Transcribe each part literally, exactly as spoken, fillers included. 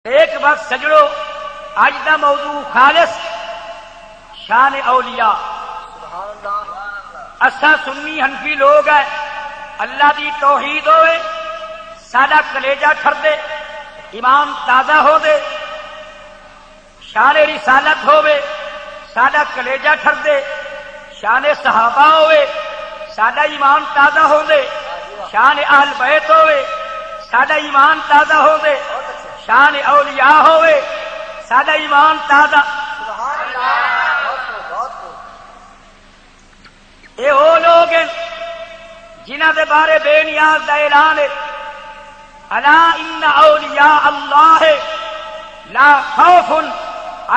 ایک وقت سجڑو، اج دا موضوع خالص شان اولیاء۔ اساں سنی حنفی لوگ ہیں، اللہ دی توحید ہوئے، ساڈا کلیجہ ٹھردے، ایمان تازہ ہو دے، شان رسالت ہووے، ساڈا کلیجہ ٹھردے، شان صحابہ ہووے، ساڈا ایمان تازہ ہوندے، شان اہل بیت ہووے، ساڈا ایمان تازہ ہوندے، شان اولیاء ہووے، ساڈا ایمان تازہ۔ اے او لوگ ہیں جنہاں دے بارے بے نیاز دا اعلان ہے، الا ان اولیاء اللہ لا خوف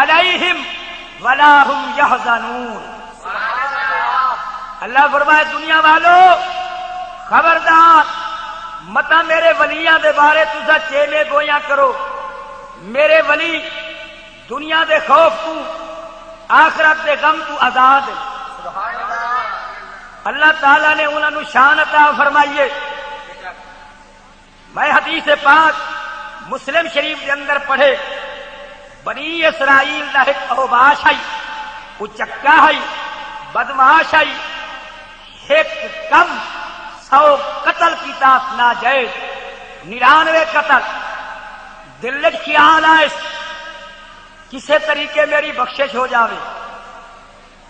علیہم ولا هم يحزنون۔ اللہ فرمائے، دنیا والو، خبردار، متاں میرے ولیاں دے بارے تساں چیمے گویاں کرو۔ میرے ولی دنیا دے خوف تو، آخرت دے غم تو آزاد ہیں۔ اللہ تعالیٰ نے انہاں نوں شان عطا فرمائی ہے۔ میں حدیث پاک مسلم شریف دے اندر پڑھے، بنی اسرائیل دا ایک اوباش ہئی، اچکا ہئی، بدمعاش ہئی، ایک کم سو قتل کیتا ناجائز، ننانوے قتل۔ دل وچ خیال آئے، کسے طریقے میری بخشش ہو جاوے۔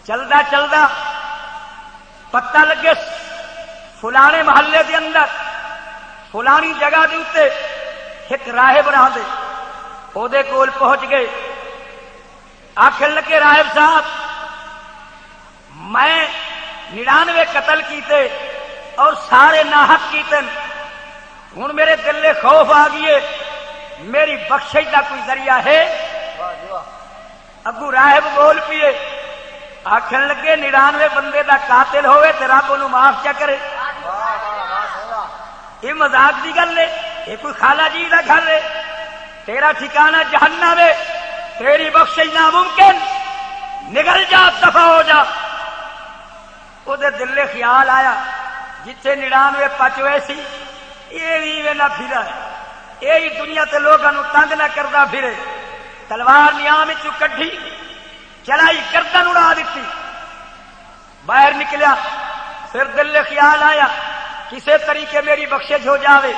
چلدا چلدا پتہ لگے، فلانے محلے دے اندر، فلانی جگہ دے اتے ایک راہب رہندے، اودے کول پہنچ گئے۔ آکھن لگے، راہب صاحب، میں ننانوے قتل کیتے اور سارے ناحق کیتن، ہن میرے دل دے خوف آ گئے، میری بخشش دا کوئی ذریعہ ہے؟ اگوں راہب بول پیے، آکھن لگے، ننانوے بندے دا قاتل ہوئے تے رب انہوں معاف کیا کرے؟ یہ مذاق دی گل ہے؟ یہ کوئی خالہ جی دا گھر ہے؟ تیرا ٹھکانہ جہنم ہے، تیری بخشش ناممکن، نگل جا، دفع ہو جا۔ اودے دل خیال آیا، جتھے ننانوے پچ ہوئے سی، یہ بھی ایویں نہ پھرا ہے، یہ ہی دنیا تے لوگاں نوں تنگ نہ کردا پھرے۔ تلوار نیام وچوں کڈھی، چلائی، گردن اڑا دتی۔ باہر نکلیا، پھر دل خیال آیا، کسے طریقے میری بخشش ہو جاوے۔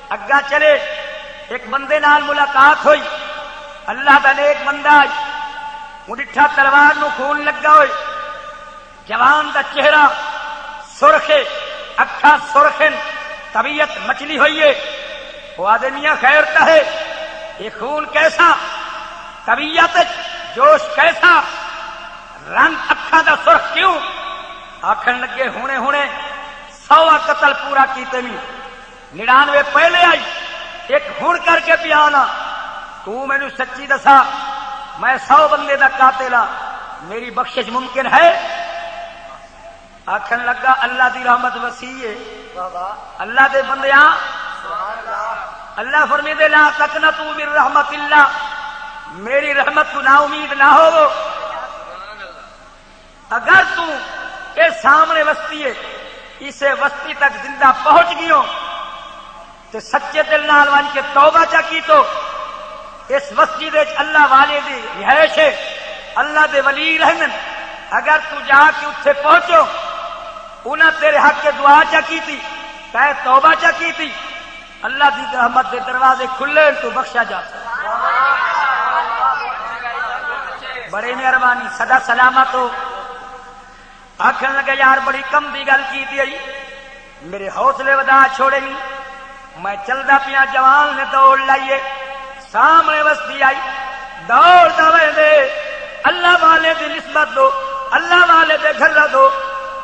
اگاں چلے، ایک بندے نال ملاقات ہوئی، اللہ دا نیک بندہ آئی، وہ ڈٹھا تلوار نو خون لگا ہوئے، جوان دا چہرہ سرخ ہے، اکھاں سرخ ہن، طبیعت مچلی ہوئی ہے۔ وہ آدھے، میاں خیر تاں ہے، یہ خون کیسا؟ طبیعت وچ جوش کیسا؟ رنگ اکھاں دا سرخ کیوں؟ آکھن لگے، ہنے ہنے سو قتل پورا کیتے نی، ننانوے پہلے آئی، ایک ہن کر کے پیا آنا۔ تو مینوں سچی دسا، میں سو بندے دا قاتل ہاں، میری بخشش ممکن ہے؟ آکھن لگا، اللہ دی رحمت وسیع ہے۔ واہ واہ۔ اللہ دے بندیاں، سبحان اللہ۔ اللہ فرمیندے، لا تقنطوا من رحمت اللہ، میری رحمت تو نا امید نہ ہوو۔ اگر تو اے سامنے وستی ہے، اسے وستی تک زندہ پہنچ گیو، تے سچے دل نال ونج کے توبہ چا کیتو۔ اس مسجد وچ اللہ والے دی رہائش ہے، اللہ دے ولی رہندن۔ اگر تو جا کے اتھے پہنچو، انہاں تیرے حق کے دعا چا کیتی، تے توبہ چا کیتی، اللہ دی رحمت دے دروازے کھلے، تو بخشا جا۔ بڑے مہربانی، سدا سلامت ہو۔ آکھن لگے، یار، بڑی کم دی گل کیتی ہئی، میرے حوصلے ودا چھوڑے نی۔ میں چلدا پیاں، جوان نے دوڑ لائیے، سامنے وستی آئی، دوڑدا ویندے، اللہ والے دی نسبت دو، اللہ والے دے گھر دو۔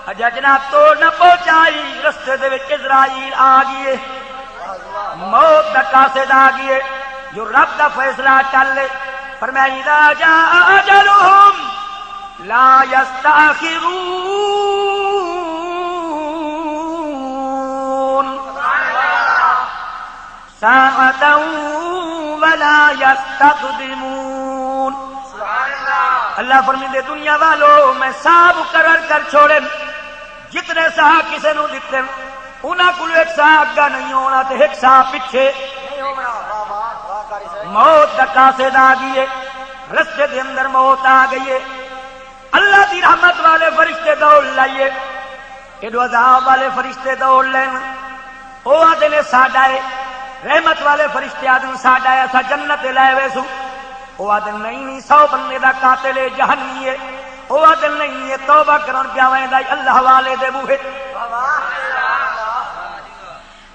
اجا جناب توڑ نہ پہنچائی، رستے دے وچ عزرائیل آ گئے، موت دا قاصد آ گئے، جو رب دا فیصلہ ٹل ہے۔ فرمایا، اذا جاء اجلهم لا يستأخرون ساعة ولا يستقدمون۔ اللہ فرمیندے، دنیا والو، میں ساہ مقرر کر چھوڑے، جتنے ساہ کسے نوں دتے، انہاں کولوں ایک ساہ اگا نہیں ہونا تے ایک ساہ پچھے۔ نہیں ہونا۔ واہ واہ، واہ قاری صاحب۔ موت دا قاصد آ ڳئی ہے، رستے دے اندر موت آ ڳئی ہے۔ اللہ دی رحمت والے فرشتے دوڑ لائیے، ایݙو عذاب والے فرشتے دوڑ لین۔ او آہدے نے ساݙا ہے، رحمت والے فرشتے آہدن ساݙا ہے، اساں جنت لے ویسوں۔ او آہدن نہیں نہیں، سو بندے دا قاتل ہے، جہنمی ہے۔ او آہدن نہیں، یہ توبہ کرن پیا ویندا ہے اللہ والے دے بوہے۔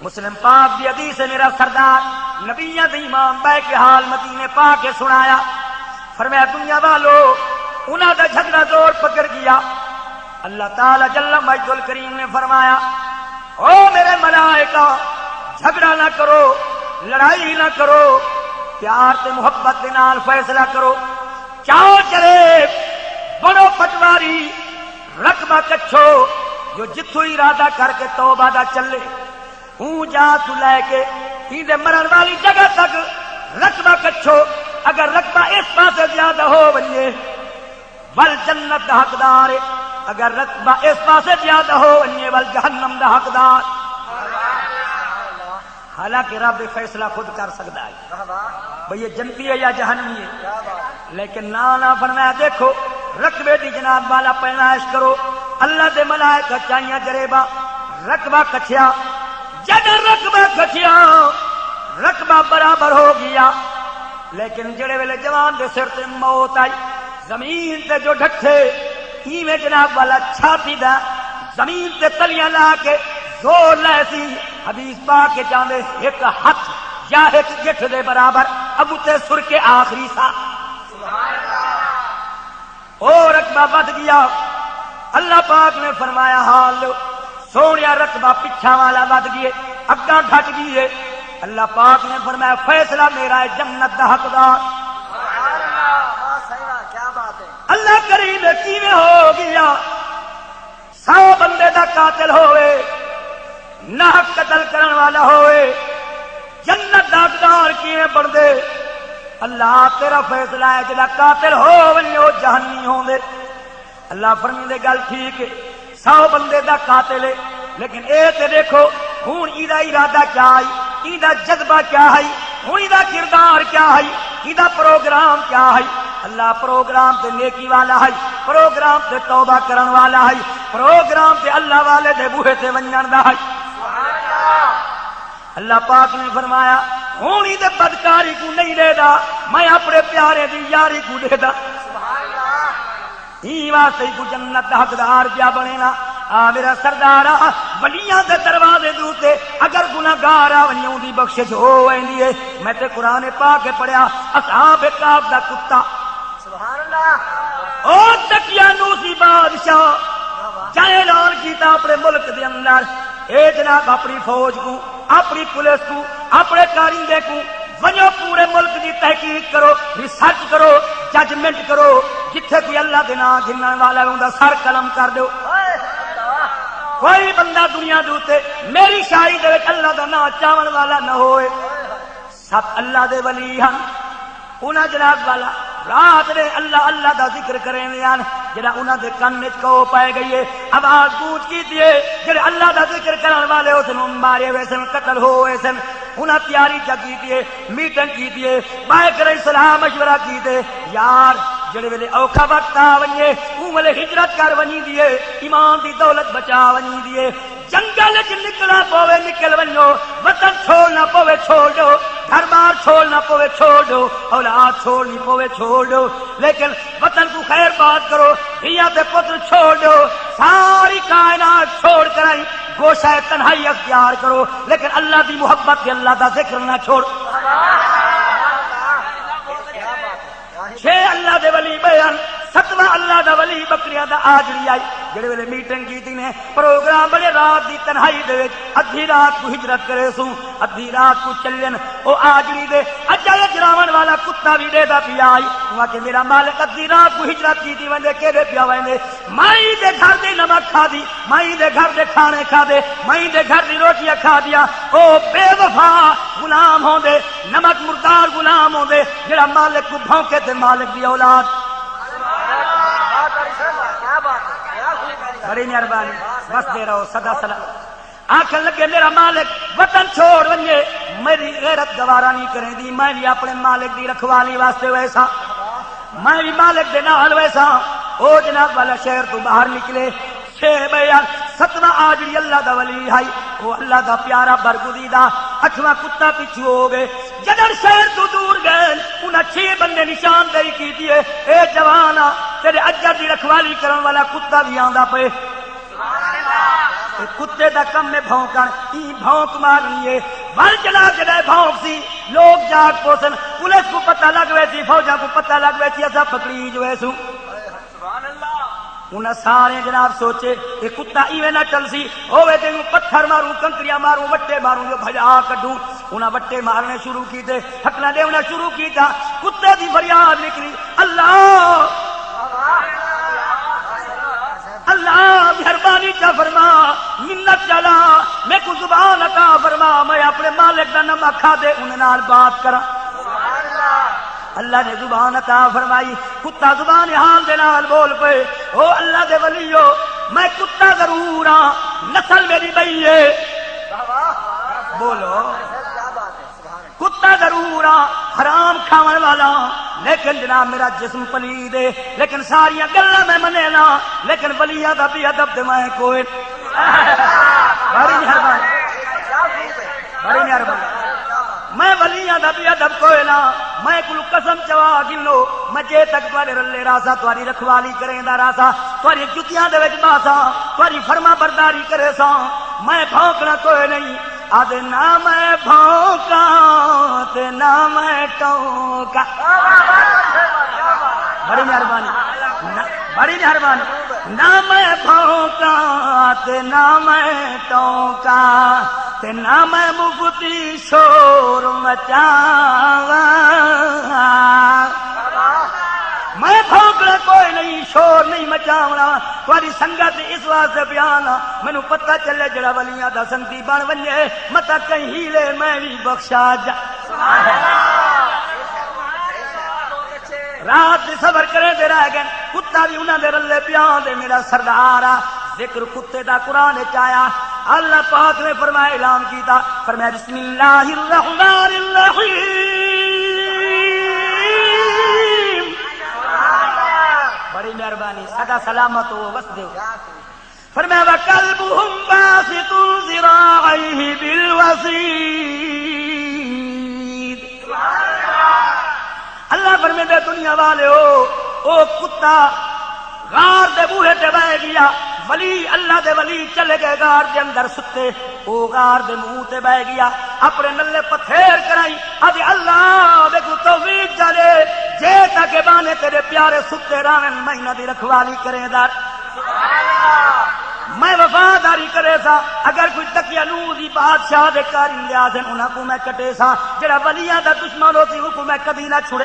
مسلم پاک دی حدیث ہے، میرا سردار نبیاں دے امام بہ کے حال مدینے پا کے سنایا۔ فرمایا، دنیا والو، انہاں دا جھگڑا زور پکڑ گیا۔ اللہ تعالی جل مجد الکریم نے فرمایا، او میرے ملائکہ، جھگڑا نہ کرو، لڑائی نہ کرو، پیار تے محبت دے نال فیصلہ کرو۔ چاؤ چلے، بنو پٹواری، رقبہ کچھو، جو جتھوں ارادہ کر کے توبہ دا چلے۔ اوں جا توں لے کے ایندے مرݨ والی جگہ تک رقبہ کچھو۔ اگر رقبہ اس پاسے زیادہ ہو ونڄے، ول جنت دا حقدار ہے۔ اگر رقبہ اس پاسے زیادہ ہو ونڄے، ول جہنم دا حقدار۔ حالانکہ رب یہ فیصلہ خود کر سکدا ہے بھئی یہ جنتی ہے یا جہنمی ہے۔ لیکن نہ نہ فرمایا، دیکھو رقبے دی جناب والا پیمائش کرو۔ اللہ دے ملائکہ چائیاں جریبا، رقبہ کچھیا۔ جݙاں رقبہ کچھیا، رقبہ برابر ہو گیا۔ لیکن جڑے ویلے جوان دے سر تے موت آئی، زمین تے جو ڈھٹھے، ایویں جناب والا چھاتی دا زمین تے تلیاں لا کے زور لائے سی۔ حدیث پاک کے چاہندے، ایک ہتھ یا ایک گٹھ دے برابر ابو تے سر کے آخری سا۔ او رقبہ ودھ گیا۔ اللہ پاک نے فرمایا، حال لو سوہݨیا، رقبہ پچھاں والا ودھ ڳئے، اڳاں گھٹ ڳئے۔ اللہ پاک نے فرمایا، فیصلہ میرا ہے، جنت دا حقدار۔ سبحان اللہ، واہ سائیں واہ، کیا بات ہے۔ اللہ کریم ہے، کیویں ہو گیا؟ سو بندے دا قاتل ہووے، ناحق قتل کرݨ والا ہووے، جنت دا حقدار کیویں بݨدے؟ اللہ تیرا فیصلہ ہے، جیڑھا قاتل ہو ونڄے او جہنمی ہوندے۔ اللہ فرمیندے، گل ٹھیک ہے، سو بندے دا قاتل ہے، لیکن اے تے ݙیکھو ہݨ ایندا ارادہ کیا ہئی، ایندا جذبہ کیا ہئی، ہݨ ایندا کردار کیا ہئی، ایندا پروگرام کیا ہئی۔ اللہ پروگرام تے نیکی والا ہئی، پروگرام تے توبہ کرݨ والا ہئی، پروگرام تے اللہ والے دے بوہے تے ونڄݨ دا ہئی۔ اللہ پاک نے فرمایا، ہݨ ایندے بدکاری کوں نہیں ݙیہدا، میں اپݨے پیارے دی یاری کوں ݙیہدا۔ ایں واسطے کوں جنت دا حقدار پیا بݨینا۔ آ میرا سردار آ، ولیاں دے دروازے دے اتے اگر گناہگار آ ونڄے، اوندی بخشش ہو ویندی ہے۔ میں تے قرآن پاک پڑھیا، اصحاب کہف دا کتا۔ سبحان اللہ۔ او دقیانوسی بادشاہ جا اعلان کیتا اپݨے ملک دے اندر، اے جناب اپݨی فوج کوں، اپݨی پولیس کوں، اپݨے کارندے کوں، ونڄو پورے ملک دی تحقیق کرو، ریسرچ کرو، ججمنٹ کرو، جتھے کوئی اللہ دے ناں گھنݨ والا ہے، اوندا سر قلم کر ݙیو۔ کوئی بندہ دنیا دے اتے میری شاعری دے وچ اللہ دا ناں چاوݨ والا نہ ہوئے۔ سب اللہ دے ولی ہن۔ انہاں جناب والا رات نے اللہ اللہ دا ذکر کریندے ہن۔ جڑا انہاں دے کن وچ کو پے ڳئی ہے، آواز گونج کیتی ہے، جڑے اللہ دا ذکر کرݨ والے اس نوں مارے ہوئے سن، قتل ہو ہوئے سن۔ انہاں تیاری چا کیتی ہے، میٹنگ کیتی ہے، ٻہہ کرے صلاح مشورہ کیتے، یار جڑے ویلے اوکھا وقت آ ونڄے، اوں ویلے ہجرت کر ونڄیندی ہے، ایمان دی دولت بچا ونڄیندی ہے۔ جنگل اچ نکلݨا پووے نکل ونڄو، وطن چھوڑݨا پووے چھوڑ ݙیو، گھر بار چھوڑݨا پووے چھوڑ ݙیو، اولاد چھوڑݨی پووے چھوڑ ݙیو، لیکن وطن کوں خیر بات کرو، دھیاں تے پتر چھوڑ ݙیو، ساری کائنات چھوڑ کرائیں گوشہ تنہائی اختیار کرو، لیکن اللہ دی محبت تے اللہ دا ذکر نہ چھوڑ۔ چھ اللہ دے ولی ٻئے ہن، ستواں اللہ دا ولی ٻکریاں دا آجڑی آئی۔ جڑے ویلے میٹنگ کیتی نے، پروگرام بݨے، رات دی تنہائی دے وچ ادھی رات کوں ہجرت کریسوں، ادھی رات کوں چلن۔ او آجڑی دے اجائے جراوݨ والا کتا وی ݙیہدا پیا آئی۔ اوں آکھے، میرا مالک ادھی رات کوں ہجرت کیتی ویندے، کیݙے پیا ویندے؟ مائی دے گھر دی نمک کھادی، مائی دے گھر دے کھاݨے کھادے، مائی دے گھر دی روٹیاں کھادیاں۔ او بے وفا غلام ہوندے، نمک مردار غلام ہوندے، جڑا مالک کوں بھونکے تے مالک دی اولاد۔ بڑی مہربانی، وسدے رہو سدا سلام۔ آکھݨ لڳے، میرا مالک وطن چھوڑ ونڄے، میری غیرت گوارا نہیں کریندی، میں بھی اپنے مالک دی رکھوالی واسطے ویسا، میں بھی مالک دے نال ویسا۔ او جناب والا شہر تو باہر نکلے، چھ بھائی، ستواں آ جڑی اللہ دا ولی ہائی، او اللہ دا پیارا برگزیدہ، اٹھواں کتا پچھو ہو گئے۔ جݙݨ شہر توں دور ڳئے، انہاں چھ بندے نشاندہی کیتی ہے، "اے جوان آ، تیݙے اجر دی رکھوالی کرݨ والا کتا وی آندا پئے۔" اے کتے دا کم ہے بھونکݨ، ایں بھونک مارنی ہے۔ ول جناب جݙاں بھونک سی، لوگ جاگ پوسن، پولیس کوں پتہ لڳ ویسی، فوجاں کوں پتہ لڳ ویسی، اساں پکڑی جو ویسوں۔ انہاں سارے جناب سوچے، "اے کتا ایویں نہ ٹلسی، ہووے تینوں پتھر ماروں، کنکریاں ماروں، وٹے ماروں، جو بھجا کڈھوں۔" انہاں وٹے مارنے شروع کیتے، ہکلاں ݙیوݨا شروع کیتا، کتے دی فریاد نکلی، "اللہ، اللہ، مہربانی چا فرما، منت چا لا، میکوں زبان عطا فرما، میں اپنے مالک دا نام کھادے انہاں نال بات کراں۔" اللہ نے زبان عطا فرمائی، کتا زبان حال دے نال بول پئے، "او اللہ دے ولیو، میں کتا ضرور ہاں، نسل میری بئی ہے۔" بولو، کتا ضرور ہاں، حرام کھاوݨ والا ہاں، لیکن جناب میرا جسم پلید ہے، لیکن ساریاں گلاں میں منے نا، لیکن ولیاں دا بے ادب تے میں کوئی بڑی مہربانی، بڑی مہربانی۔ میں ولیاں دا بے ادب کوئی نہ، میں کلو قسم چوا گھنو، میں جے تک تہاݙے رلے رہساں، تہاݙی رکھوالی کریندا رہساں، تہاݙی جتیاں دے وچ بہساں، تہاݙی فرما برداری کریساں، میں بھونکݨا کوئی نہیں۔ آدھے، "نہ میں بھونکاں تے نہ میں ٹونکاں۔" بڑی مہربانی، نہ، بڑی مہربانی۔ نہ میں بھونکاں تے نہ میں ٹونکاں، تے نہ میں مفتی شور مچاواں۔ میں بھونکݨا کوئی نہیں، شور نہیں مچاوݨا۔ تہاݙی سنگت اس واسطے بیان آ، مینوں پتہ چلے جڑا ولیاں دا سنگتی بݨ ونڄے، متاں کہیں ہیلے میں وی بخشا جا۔ رات دی سفر کرے دے رہ ڳئے، کتا وی انہاں دے رلے پیا تے میرا سردار آ۔ ذکر کتے دا قرآن وچ آیا، اللہ پاک نے فرمایا، اعلان کیتا، فرمایا، "بسم اللہ الرحمن الرحیم۔" بڑی مہربانی، سدا سلامت ہو، وسدے ہو۔ فرمایا، "وکلبہم باسط ذراعیہ بالوصید۔" اللہ فرمیندے، دنیا والے ہو، او کتا غار دے بوہے تے بہہ گیا، ولی، اللہ دے ولی چلے گئے غار دے اندر ستے، او غار دے منہ تے بہہ گیا، اپنے نلے پتھیر کرائی، آدھے، "اللہ میکوں توفیق ݙے، جے تاکہ بانے تیرے پیارے ستے رہون، میں انہاں دی رکھوالی کریندا۔" میں وفاداری کریساں، اگر کوئی دقیانوس ہی بادشاہ دے کارندے آسن، انہاں کوں میں کٹیساں، جڑا ولیاں دا دشمن ہوسی، اوکوں میں کدی نہ چھڑے،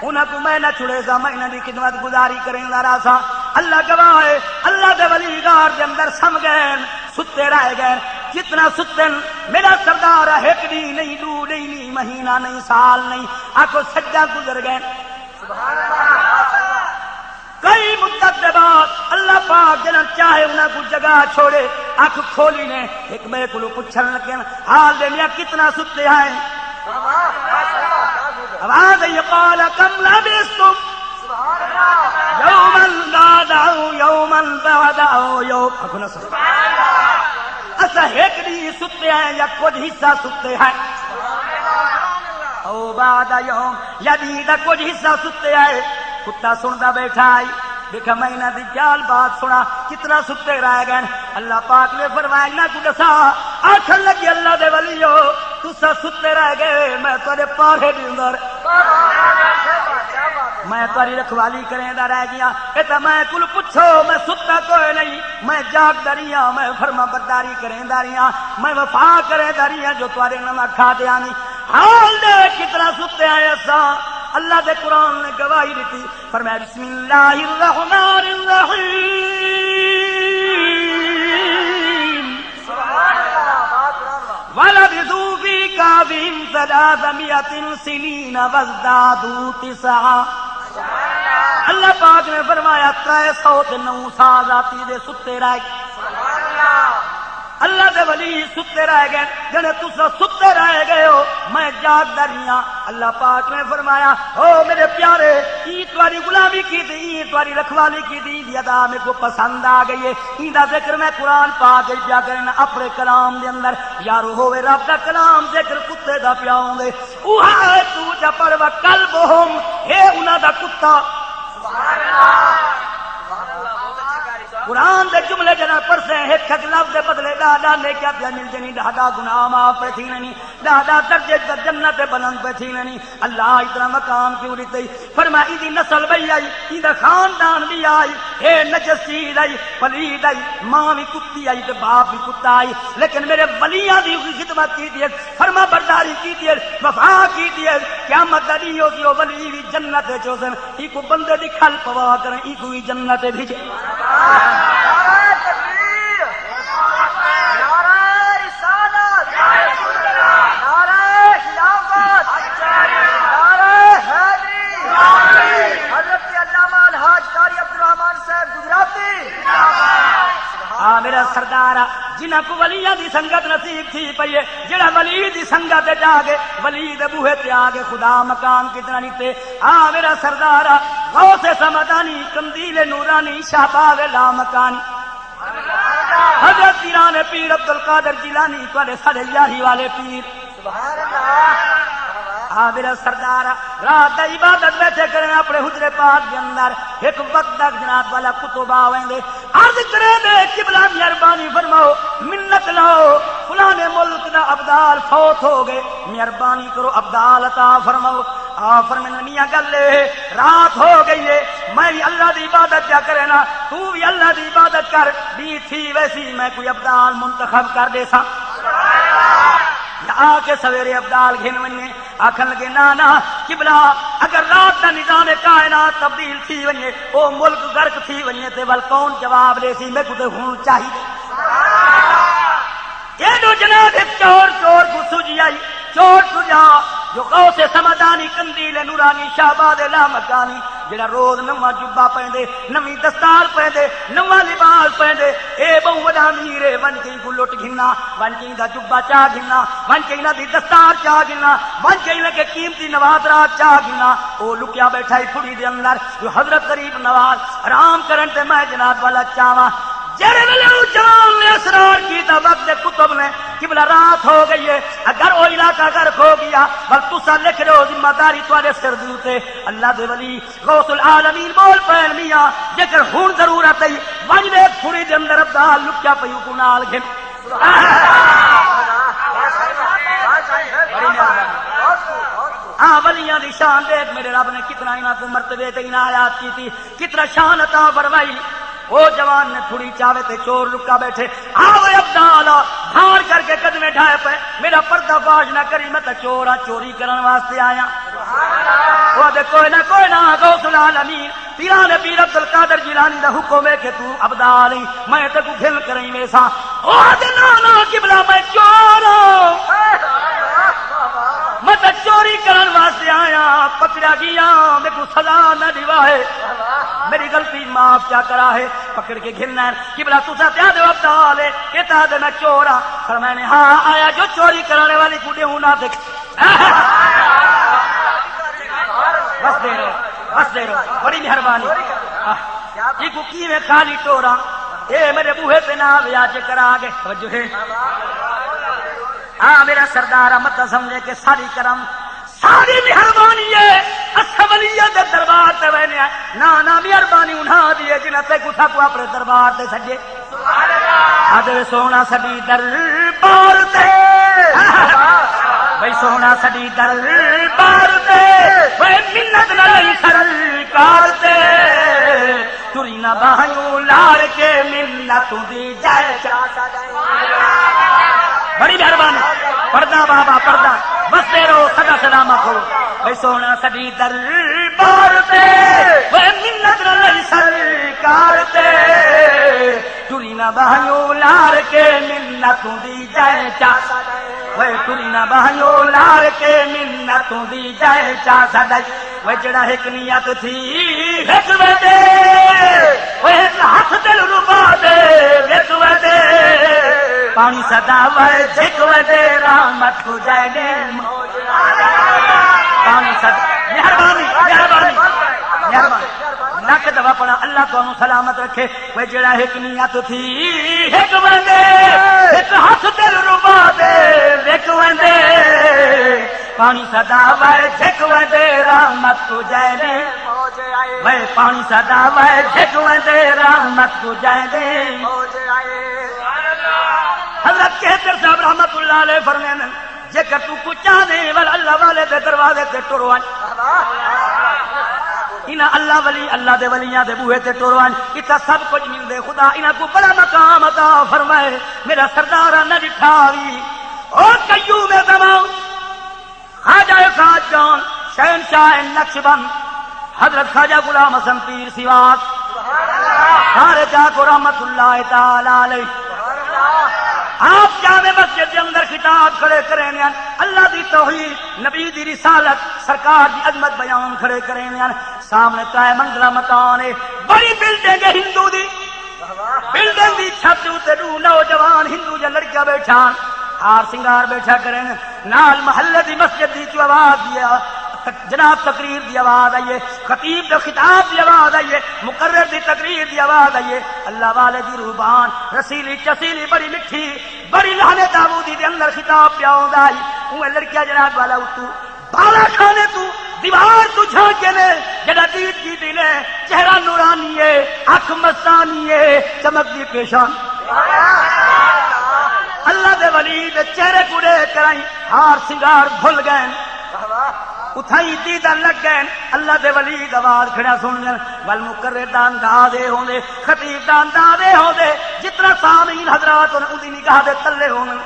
انہاں کوں میں نہ چھڑیساں، میں انہاں دی خدمت گزاری کریندا رہساں۔ اللہ گواہ ہے، اللہ دے ولی غار دے اندر سم ڳئے، ستے رہ ڳئے، جتنا ستن، میرا سردار ہے، ہک ݙینہہ نہیں، ݙو ݙینہہ نہیں، مہینہ نہیں، سال نہیں، آکھو سجاں گزر ڳئے۔ کئی مدت دے بعد اللہ پاک جنہاں چاہے انہاں کوں جگا چھوڑے، اکھ کھولی نے، ہک ٻئے کولوں پچھݨ لڳے، حال دے میاں کتنا ستے ہیں؟ آواز آئی، قال کم لبثتم؟ یوما بعد او یوما بعد او یوم، آکھو نا سبحان اللہ۔ اساں ہک ݙینہہ ستے ہیں یا کجھ حصہ ستے ہیں؟ او بعد یوم، یا ݙینہہ دا کجھ حصہ ستے آئے۔ کتا سݨدا ٻیٹھا آئی، ݙیکھا میں انہاں دی ڳالھ بات سݨا، کتنا ستے رہ ڳئے۔ اللہ پاک نے فرمایا، انہاں کوں ݙسا، آکھݨ لڳے، اللہ دے ولیو، تساں ستے رہ ڳئے، میں تہاݙے پاہے ݙیندا رہ، میں تہاݙی رکھوالی کریندا رہ ڳیا۔ اے تاں میں کول پچھو، میں ستا کوئی نہیں، میں جاڳدا رہیا، میں فرما برداری کریندا رہیا، میں وفا کریندا رہیا، جو تہاݙے نال کھا دے آنی۔ حال دے کتنا ستے آئے اساں۔ اللہ دے قرآن نے گواہی ݙتی، فرمایا، بسم اللہ الرحمن الرحیم۔ ولبثوا فی کہفہم ثلاثمائۃ سنین وازدادوا تسعا۔ اللہ پاک نے فرمایا، ترے سو تے نو سال راتی دے ستے رہ ڳئے۔ اللہ دے ولی ستے رہ گئے، جڑے تساں ستے رہ گئے ہو، میں جاگدا رہیا۔ اللہ پاک نے فرمایا، او میرے پیارے، ایں تہاݙی غلامی کیتی، ایں تہاݙی رکھوالی کیتی، ایں دی ادا میکوں پسند آ گئی ہے۔ ایں دا ذکر میں قرآن پاک وچ پیا کرنا، اپنے کلام دے اندر۔ یارو، ہووے رب دا کلام، ذکر کتے دا پیا ہوندے، اوہا ہے تو جا پڑھ، وقلبہم، ہے انہاں دا کتا۔ قرآن دے جملے جڑا پڑھسے، ہک ہک لفظ دے بدلے ݙاہ ݙاہ نیکیاں پیا مل جنی، ݙاہ ݙاہ گناہ معاف پئے تھی ویندے، ݙاہ ݙاہ درجے تے جنت تے بلند پئے تھی ویندے۔ اللہ اتنا مقام کیوں ݙتے؟ فرمایا، ایندی نسل وئی آئی، ایندا خاندان وی آئی، ہے نجس چیز آئی، پلید آئی، ماں وی کتی آئی تے باپ وی کتا آئی، لیکن میرے ولیاں دی خدمت کیتی ہے، فرما برداری کیتی ہے، وفا کیتی ہے۔ قیامت دا ݙینہہ ہوسی، او ولی وی جنت وچ ہوسن۔ ایکوں بندے دی کھل پوا کرن، ایکوں وی جنت بھیجے۔ نعرہ تکبیر، نعرہ رسالت، نعرہ خلافت، نعرہ حیدری، حضرت علامہ الحاج قاری عبدالرحمان صاحب گجراتی۔ آ میرا سردار آ، جنہاں کوں ولیاں دی سنگت نصیب تھی پئی ہے، جڑا ولی دی سنگت وچ آ گئے، ولی دے بوہے تے آ گئے، خدا مقام کتنا ݙتے۔ آ میرا سردار آ، غوث سمدانی، قندیل نورانی، شہباز لامکانی، حضرت پیران پیر عبدالقادر جیلانی، تہاݙے ساݙے یاری والے پیر۔ سبحان اللہ۔ آ میرا سردار آ، رات دا عبادت بیٹھے کریں اپنے حجرے پاک دے اندر، ایک وقت تک جناب والا کتب آ ویندے، عرض کریں دے، قبلہ مہربانی فرماؤ، منت لاؤ، فلانے ملک دا ابدال فوت ہو گئے، مہربانی کرو ابدال عطا فرماؤ۔ آ فرمائن، میاں گل اے، رات ہو گئی ہے، میں وی اللہ دی عبادت پیا کرنا، تو وی اللہ دی عبادت کر، ݙینہہ تھی ویسی، میں کوئی ابدال منتخب کر ݙیساں۔ یا آ کے سویرے ابدال گھن ونڄے۔ آکھن لگے، نہ نہ قبلہ، اگر رات دا نظام کائنات تبدیل تھی ونڄے، او ملک غرق تھی ونڄے، تے ول کون جواب ݙیسی؟ میکوں تے ہݨ چاہیدے۔ ایݙو جناب ہک چور، چور کوں سجھ آئی، چور سجھا جو غوث سمدانی، قندیل نورانی، شہباز لامکانی، جڑا روز نواں جبہ پہندے، نویں دستار پہندے، نواں لباس پہندے، اے ٻہوں وݙا امیر ہے، ونڄ کے اینکوں لٹ گھناں، ونڄ کے ایندا جبہ چا گھناں، ونڄ کے انہاں دی دستار چا گھناں، ونڄ کے انہاں کے قیمتی نوادرات چا گھناں۔ او لکیا ٻیٹھا ہے پھڑی دے اندر، جو حضرت غریب نواز آرام کرن تے میں جناب والا چاواں۔ جیڑھے ویلے او جوان نے اسرار کیتا، وقت دے کتب نے، قبلہ رات ہو گئی ہے، اگر او علاقہ غرق ہو گیا، ول تساں لکھ رہے ہو، ذمہ داری تہاݙے سر دے اتے۔ اللہ دے ولی غوث العالمین بول پئن، میاں، جیکر ہݨ ضرورت ہے، ونڄ ݙیکھ پھڑی دے اندر ابدال لکیا پئی، اوکوں نال گھن۔ ہاں، ولیاں دی شان ݙیکھ، میرے رب نے کتنا انہاں کوں مرتبے تے عنایات کیتی، کتنا شان عطا فرمائی۔ او جوان نے پھڑی چاوے تے چور لکا ٻیٹھے۔ آ وے ابدال، بھاڑ کر کے قدمے ڈھائے پئے، میرا پردہ فاش نہ کری، میں تاں چور ہاں، چوری کرݨ واسطے آیا۔ او آہدے، کوئی نہ، کوئی نہ، غوث العالمین، پیران پیر عبدالقادر جیلانی دا حکم ہے کہ توں ابدال ہیں، میں تیکوں گھن کریں ویساں۔ او آہدے، نہ، نہ، قبلہ، میں چور ہاں۔ میں تاں چوری کرݨ واسطے آیا، پکڑیا گیا، میکوں سزا نہ ݙیواہے۔ میری غلطی معاف چا کرا ہے۔ پکڑ کے گھن آئے۔ قبلہ، تساں تے آہدے ہو ابدال ہے، اے تاں آہدے میں چور ہاں۔ فرمایا نے، ہاں، آیا جو چوری کرݨ والی کوں ݙیہوں نہ ݙیکھ۔ بس دے رہو، بس دے رہو، بڑی مہربانی۔ آہ، ایکوں کیویں خالی ٹوراں؟ اے میرے بوہے تے نہ آوے، اڄ کرا گے۔ توجہ ہے؟ آ میرا سردار، مت سمجھے کہ ساݙی کرم، ساݙی مہربانی ہے، اساں ولی دے دربار تے ویندے ہیں۔ نہ، نہ، مہربانی انہاں دی ہے جنہاں تیکوں ساکوں اپݨے دربار تے سݙے۔ آہدے، سوہݨا ساݙی دربار تے، بھئی سوہݨا ساݙی دربار تے، بھئی منت نہ لئی سرکار تے، ٹری نہ ٻاہیوں لاڑ کے منت دی جائے چا۔ بڑی مہربانی۔ پڑھدا بابا، پڑھدا۔ وسدے رہو، سدا سلامت ہو۔ بھئی سوہݨا ساݙی دربار تے، وے منت نہ لئی سرکار تے۔ ٹری نہ ٻاہیوں لاڑ کے منت دی جائے چا۔ وے ٹری نہ ٻاہیوں لاڑ کے منت دی جائے چا ساݙے۔ وے جیڑھا ہک نیت تھی ہک ویندے، وے ہک ہتھ دلربا دے وچ ویندے۔ پاݨی سدا وے جھک ویندے، رحمت کوں جائے ݙے۔ پاݨی سدا، مہربانی، مہربانی، مہربانی۔ لکھ دفعہ پڑھاں، اللہ تہانوں سلامت رکھے۔ وے جیڑھا ہک نیت تھی ہک ویندے، ہک ہتھ دلربا دے وک ویندے۔ پاݨی سدا وے جھک ویندے، رحمت کوں جائے ݙے۔ وے پاݨی سدا وے جھک ویندے، رحمت کوں جائے ݙے۔ حضرت کہتر صاحب رحمت اللہ علیہ فرمیندن، جیکر توں کجھ چاہندیں ول اللہ والے دے دروازے تے ٹر ونڄ۔ انہاں اللہ ولی، اللہ دے ولیاں دے بوہے تے ٹر ونڄ، اتھاں سب کجھ ملدے۔ خدا انہاں کوں بڑا مقام عطا فرمائے۔ میرا سردار نہ ݙٹھا وی۔ او قیوم زمان، خواجہ ساجان، شہنشاہ نقشبند، حضرت خواجہ غلام حسن پیر سواس، سارے جا کو رحمت اللہ تعالی علیہ۔ آپ جامع مسجد دے اندر خطاب کھڑے کریندے ہن، اللہ دی توحید، نبی دی رسالت، سرکار دی عظمت بیان کھڑے کریندے ہن۔ سامنے ترائے منزلہ مکان ہے، بڑی بلڈنگ ہے ہندو دی۔ بلڈنگ دی چھت دے اتے ݙو نوجوان ہندو جا لڑکیاں ٻیٹھا ہن، ہار سنگار ٻیٹھا کرن۔ نال محلے دی مسجد دی چوں آواز دی آ-، تک-، جناب تقریر دی آواز آئی ہے، خطیب دے خطاب دی آواز آئی ہے، مقرر دی تقریر دی آواز آئی ہے۔ اللہ والے دی روح بان، رسیلی چسیلی بڑی مٹھی، بڑی لہنے داودی دے اندر خطاب پیا ہوندا ہئی۔ اوہ لڑکیاں جناب والا اتوں بالا خانے توں، دیوار توں جھانکے نے، جݙاں دید کیتی نے، چہرہ نورانی ہے، اکھ مستانی ہے، چمکدی پیشانی۔ اللہ دے ولی دے چہرے کوں ݙیکھ کرائیں ہار سنگار بھل ڳئن۔ اتھائیں دیدن لڳ ڳئن، اللہ دے ولی دا آواز کھڑا سݨ ڳئن۔ ول مقرر دا انداز اے ہوندے، خطیب دا انداز اے ہوندے، جتنا سامعین حضرات ہن اوندی نگاہ دے تلے ہوندن۔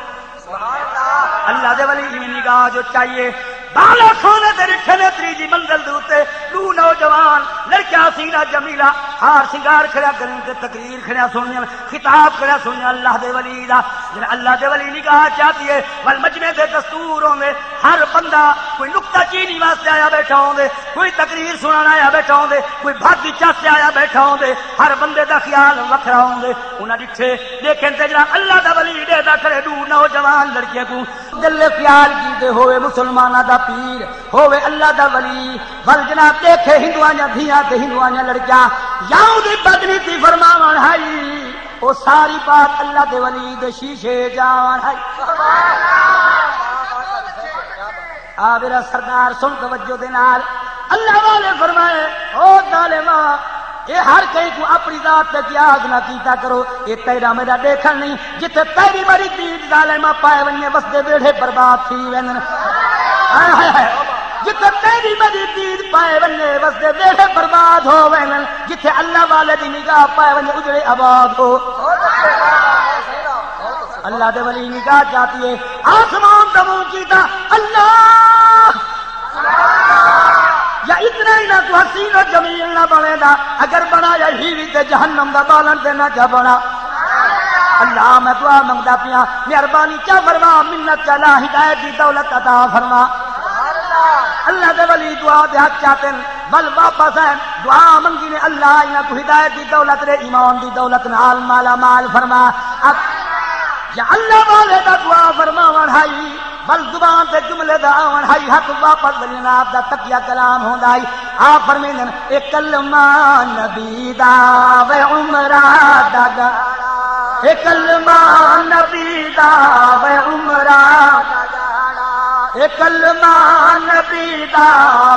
اللہ دے ولی ایویں نگاہ جو چاہیے۔ بالا خانے تے ݙٹھے نے تریجھی منزل دے اتے ݙو نوجوان لڑکیاں، حسینہ جمیلہ، ہار سنگار کھڑا کرن تے تقریر کھڑا سݨن، خطاب کھڑا سݨن اللہ دے ولی دا۔ جݙاں اللہ دے ولی نگاہ چاتی ہے، ول مجمع دے دستور ہوندے، ہر بندہ کوئی نکتہ چینی واسطے آیا ٻیٹھا ہوندے، کوئی تقریر سݨݨ آیا ٻیٹھا ہوندے، کوئی بھت دی چس تے آیا ٻیٹھا ہوندے، ہر بندے دا خیال وکھرا ہوندے۔ انہاں ݙٹھے، ݙیکھن تے جݙاں اللہ دا ولی ݙیہدا کھڑے ݙو نوجوان لڑکیاں کوں، دل خیال کیتے ہووے مسلماناں دا پیر، ہووے اللہ دا ولی، ول جناب ݙیکھے ہندوآں دیاں دھیاں تے ہندوآں دیاں لڑکیاں، یا اوندی بدنیتی فرماوݨ ہئی، او ساری بات اللہ دے ولی دے شیشے اچ آوݨ ہئی۔ آ میرا سردار سݨ توجہ دے نال، اللہ والے فرمائے، او ظالما، اے ہر کہیں کوں اپݨی ذات تے قیاس نہ کیتا کرو، اے تیݙا میݙا ݙیکھݨ نہیں، جتھے تیݙی میݙی دید ظالما پائے ونڄے وسدے ویڑھے برباد تھی ویندن۔ ہائے ہائے ہائے۔ جتھے تیݙی میݙی دید پائے ونڄے وسدے ویڑھے برباد ہو ویندن، جتھے اللہ والے دی نگاہ پائے ونڄے اجڑے آباد ہو۔ اللہ دے ولی نگاہ چاتی ہے، آسمان دا منہ کیتا، اللہ! یا اتنا ہی نہ تو حسین و جمیل نہ بݨیندا، اگر بݨایا ہی وی تے جہنم دا ٻالݨ تے نہ جا بݨا۔ اللہ، میں دعا منگدا پیاں، مہربانی چا فرما، منت چا لا، ہدایت دی دولت عطا فرما۔ اللہ دے ولی دعا دے حق چاتن، ول واپس آئن، دعا منگی نے، اللہ انہاں کوں ہدایت دی دولت دے، ایمان دی دولت نال مالا مال فرما۔ اب یا اللہ والے دا دعا فرماوݨ ہئی، ول زبان تے جملے دا آوݨ ہئی، ہتھ واپس ول جناب دا تکیہ کلام ہوندا ہئی۔ آپ فرمیندن، اے کلمہ نبی دا وے عمرہ دا گانا، اے کلمہ نبی دا وے عمرہ دا گانا، اے کلمہ نبی دا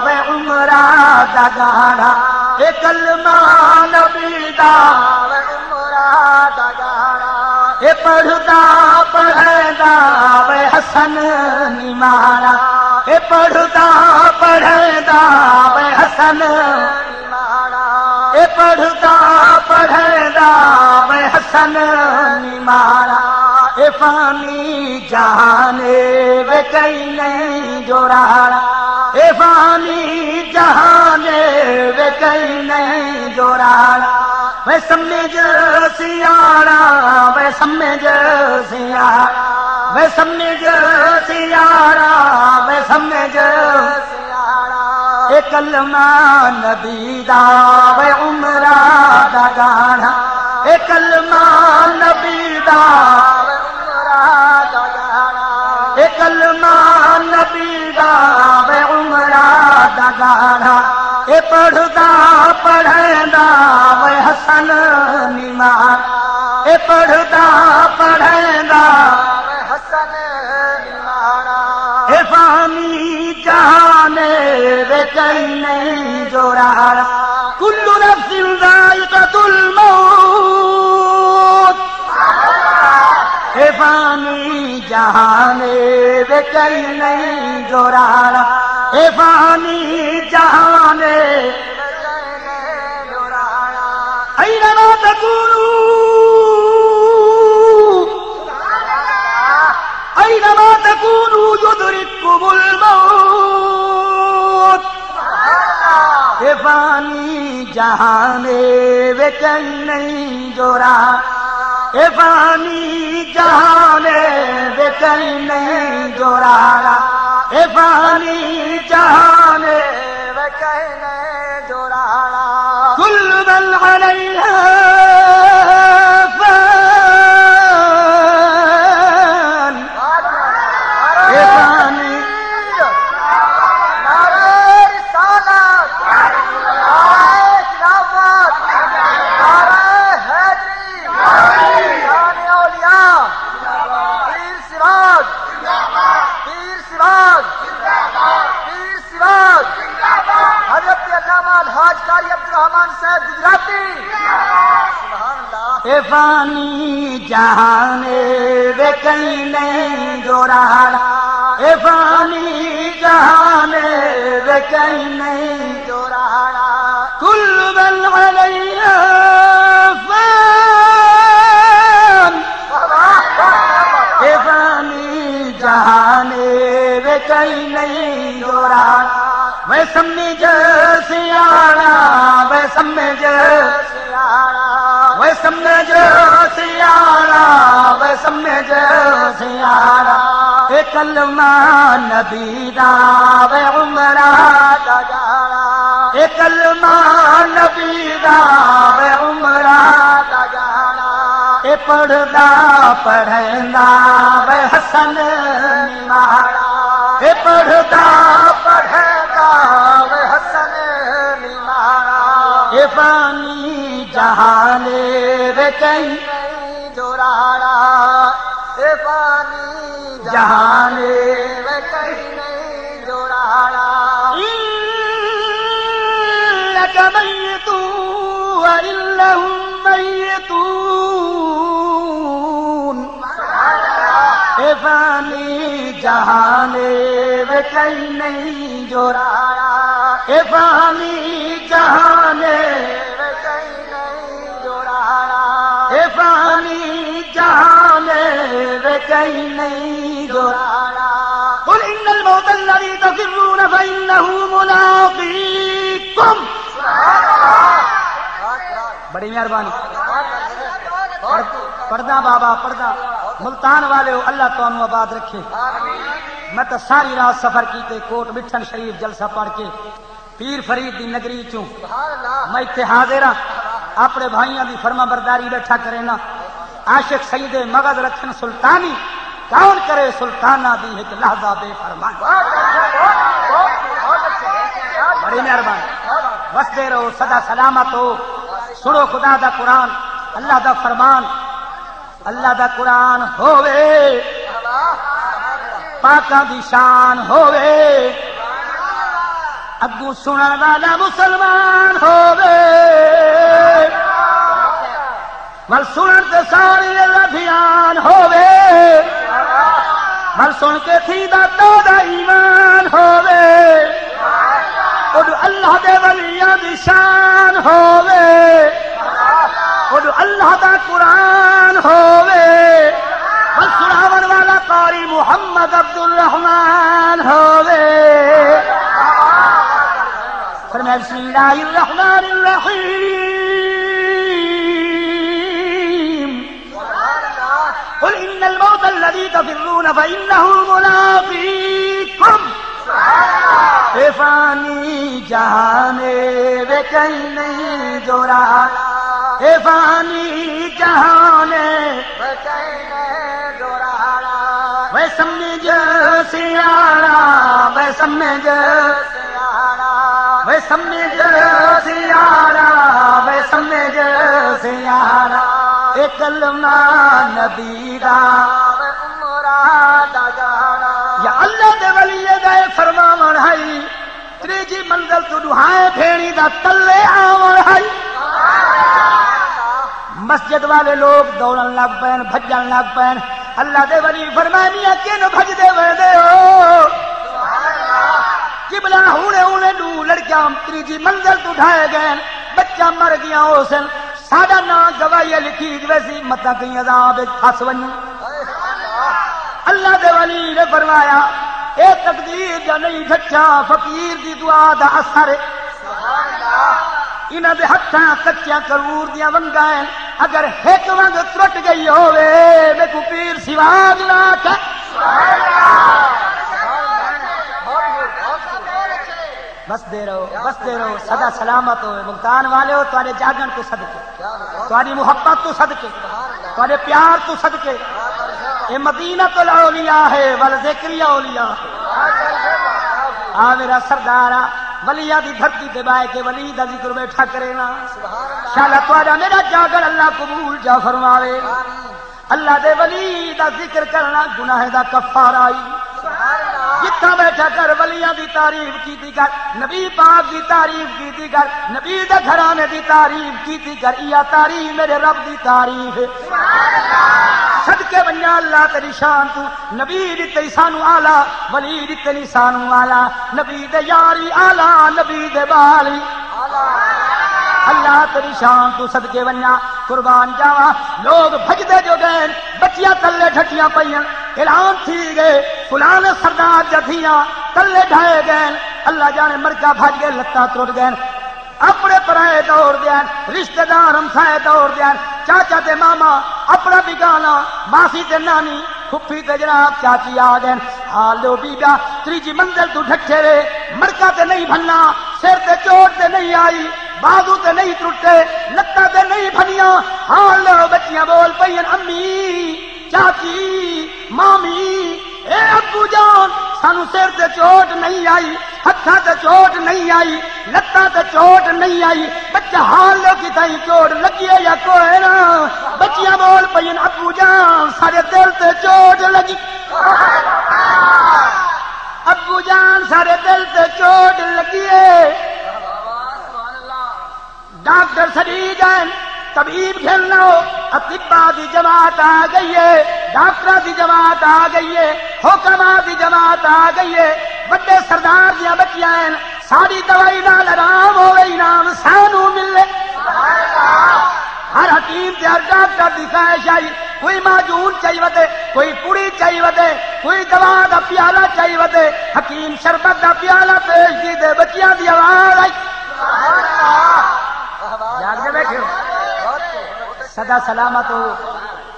وے عمرہ دا گانا، اے کلمہ نبی دا وے عمرہ دا گانا۔ اے پڑھدا پڑھیندا وے حسن نمانا، اے پڑھدا پڑھیندا وے حسن نمانا، اے پڑھدا پڑھیندا وے حسن نمانا۔ اے فانی جہان وے کئی نہیں جوڑانا، اے فانی جہان وے کئی نہیں جوڑانا۔ وے سمجھ سیاݨا، وے سمجھ سیاݨا، وے سمجھ سیاݨا، وے سمجھ سیاݨا۔ اے کلمہ نبی دا، وے عمرہ دا گانا۔ اے کلمہ نبی دا، وے عمرہ کلمہ نبی دا وے عمرہ دا ڳاڑھا، اے پڑھدا پڑھیندا وے حسن نماݨا، اے پڑھدا پڑھیندا وے حسن نماݨا۔ اے فانی جہان وے کئی نہیں جوراݨا، کل نفس ذائقۃ الموت۔ اے فانی جہان وے کئی نہیں جوراݨا، اے فانی جہان۔ اینما تکونوا، اینما تکونوا یدرککم الموت۔ اے فانی جہان وے کئی نہیں جوراݨا، اے فانی جہان وے کئی نہیں جوراݨا، اے فانی جہان وے کئی نہیں جوراݨا۔ کل من علیہا فان۔ اے فانی۔ نعرہ رسالت، نعرہ خلافت، نعرہ حیدری، شان اولیاء، پیر سراج، پیر سراج، پیر سراج، حضرت علامہ الحاج قاری عبدالرحمان صاحب گجراتی۔ سبحان اللہ۔ اے فانی جہان وے کئی نہیں جوراݨا، اے فانی جہان وے کئی نہیں جوراݨا۔ کل من علیہا فان۔ اے فانی جہان وے کئی نہیں جوراݨا۔ وے سمجھ سیاݨا، وے سمجھ سیاݨا، وے سمجھ سیاݨا، وے سمجھ سیاݨا۔ اے کلمہ نبی دا وے عمرہ دا ڳاڑھا، اے کلمہ نبی دا وے عمرہ دا ڳاڑھا۔ اے پڑھدا پڑھیندا وے حسن نماݨا، اے پڑھدا پڑھیندا وے حسن نماݨا۔ اے فانی جہان وے کئی نہیں جوراݨا، اے فانی جہان وے کئی نہیں جوراݨا۔ انک میت و انہم میتون۔ اے فانی جہان وے کئی نہیں جوراݨا، اے فانی جہان وے کئی نہیں جوراݨا، اے فانی جہان وے کئی نہیں جوراݨا۔ قل ان الموت الذی تفرون فانہ ملاقیکم۔ بڑی مہربانی۔ پڑھ-، پڑھدا بابا، پڑھدا۔ ملتان والے ہو، اللہ تانوں آباد رکھے۔ میں تاں ساری رات سفر کیتے، کوٹ مٹھن شریف جلسہ پڑھ کے، پیر فرید دی نگری چوں میں اتھے حاضر ہاں۔ اپݨے بھائیاں دی فرما برداری ٻیٹھا کرینا۔ عاشق سید مغز رکھن سلطانی، کون کرے سلطانہ دی ہک لحظہ بے فرمانی۔ بڑی مہربانی۔ وسدے رہو، سدا سلامت ہو۔ سݨو خدا دا قرآن، اللہ دا فرمان۔ اللہ دا قرآن ہووے، پاکاں دی شان ہووے، اڳوں سݨݨ والا مسلمان ہووے، ول سݨݨ تے ساری اللہ دھیان ہووے، ول سݨ کے تھیندا تازہ ایمان ہووے۔ اݙ اللہ دے ولیاں دی شان ہووے، اݙ اللہ دا قرآن ہووے، بس سݨاوݨ والا قاری محمد عبدالرحمان ہووے۔ فرمایا، بسم اللہ الرحمن الرحیم۔ قل ان الموت الذی تفرون فانہ ملاقیکم۔ اے فانی جہان وے کہیں نہیں جورانا، اے فانی جہان وے کہیں نہیں جورانا۔ وے سمجھ سیاݨا، وے سمجھ سیاݨا، وے سمجھ سیاݨا، وے سمجھ سیاݨا، اے کلمہ نبی دا، وے عمراں دا ڳاݨا۔ یا اللہ دے ولی دا اے فرماوݨ ہئی، تریجھی منزل توں ݙوہائیں بھیݨیں دا تلے آوݨ ہئی۔ مسجد والے لوگ دوڑن لگ پئن، بھڄن لگ پئن۔ اللہ دے ولی فرمائے، میاں کیوں بھڄدے ویندے ہو؟ قبلہ، ہونے ہونے ݙو لڑکیاں تریجھی منزل توں ڈھائے ڳئن، بچہ مر ڳیاں ہوسن، ساݙا ناں گواہی لکھی ویسی، متاں کہیں عذاب وچ پھس ونڄوں۔ اللہ دے ولی نے فرمایا، اے تقدیر دا نہیں ڈھٹا، فقیر دی دعا دا اثر ہے۔ انہاں دے ہتھاں کچیاں کرور دیاں ونگاں ہن، اگر ہک ونگ ترٹ ڳئی ہووے، میکوں پیر سواگ نہ آکھے۔ بسدے رہو، بسدے رہو، سدا سلامت ہوئے۔ ملتان والے ہو، تہاݙے جاڳݨ توں صدقے، تہاݙی محبت توں صدقے، تہاݙے پیار توں صدقے۔ اے مدینۃ الاولیاء ہے، ول ذکری اولیاء ہے۔ آ میرا سردار آ، ولیاں دی دھرتی تے ٻہہ کے ولی دا ذکر ٻیٹھا کرینا۔ شالا تہاݙا میرا جاڳݨ اللہ قبول جا فرماوے۔ اللہ دے ولی دا ذکر کرݨا گناہ دا کفارہ ای۔ جتھاں ٻیٹھا کر ولیاں دی تعریف کیتی کر، نبی پاک دی تعریف کیتی کر، نبی دے گھرانے دی تعریف کیتی کر۔ ایا تعریف میرے رب دی تعریف ہے۔ صدقے ونڄاں اللہ تیری شان توں، نبی ݙتے سانوں اعلیٰ، ولی ݙتے سانوں اعلیٰ، نبی دے یار وی اعلیٰ، نبی دے ٻال وی۔ اللہ تیری شان توں صدقے ونڄاں، قربان جاواں۔ لوگ بھڄدے جو ڳئن، بچیاں تلے ڈھٹیاں پئین، اعلان تھی ڳئے، فلاں سردار دیاں دھیاں تلے ڈھائے ڳئن۔ اللہ ڄاݨے مرگا بھڄ ڳئے، لتاں ترٹ ڳئن۔ اپݨے پرائے دوڑدے ہن، رشتہ دار ہمسائے دوڑدے ہن، چاچا تے ماما، اپݨا بیگانہ، ماسی تے نانی، پھپھی تے جناب چاچی آ ڳئن۔ حال ݙیو بی بیا، تریجھی منزل توں ڈھٹے وے، مڑکا تے نہیں بھنا، سر تے چوٹ تے نہیں آئی، بازو تے نہیں ترٹے، لتاں تے نہیں بھنیاں۔ حال ݙیو بچیاں ٻول پئین، امی، چاچی، مامی، اے ابو جان، سانوں سر تے چوٹ نہیں آئی، ہتھاں تے چوٹ نہیں آئی، لتاں تے چوٹ نہیں آئی، بچہ حال ݙیو کتھائیں چوٹ لڳی ہے یا کوئے نہ؟ بچیاں ٻول پئین، ابو جان، ساݙے دل تے چوٹ لڳی۔ ابو جان، ساݙے دل تے چوٹ لڳی ہے۔ ڈاکٹر سݙی ڳئن، طبیب گھن آؤ، اطباء دی جماعت آ ڳئی ہے، ڈاکٹراں دی جماعت آ ڳئی ہے، حکماء دی جماعت آ ڳئی ہے، وݙے سردار دیاں ٻچیاں ہن، ساݙی دوائی نال آرام ہووے، انعام سانوں ملے۔ ہر حکیم تے ہر ڈاکٹر دی خواہش آئی، کوئی معجون چائی ودے، کوئی پڑی چائی ودے، کوئی دوا دا پیالہ چائی ودے، حکیم شربت دا پیالہ پیش کیتے، ٻچیاں دی آواز آئی۔ جاڳدے ٻیٹھے ہو؟ سدا سلامت ہو۔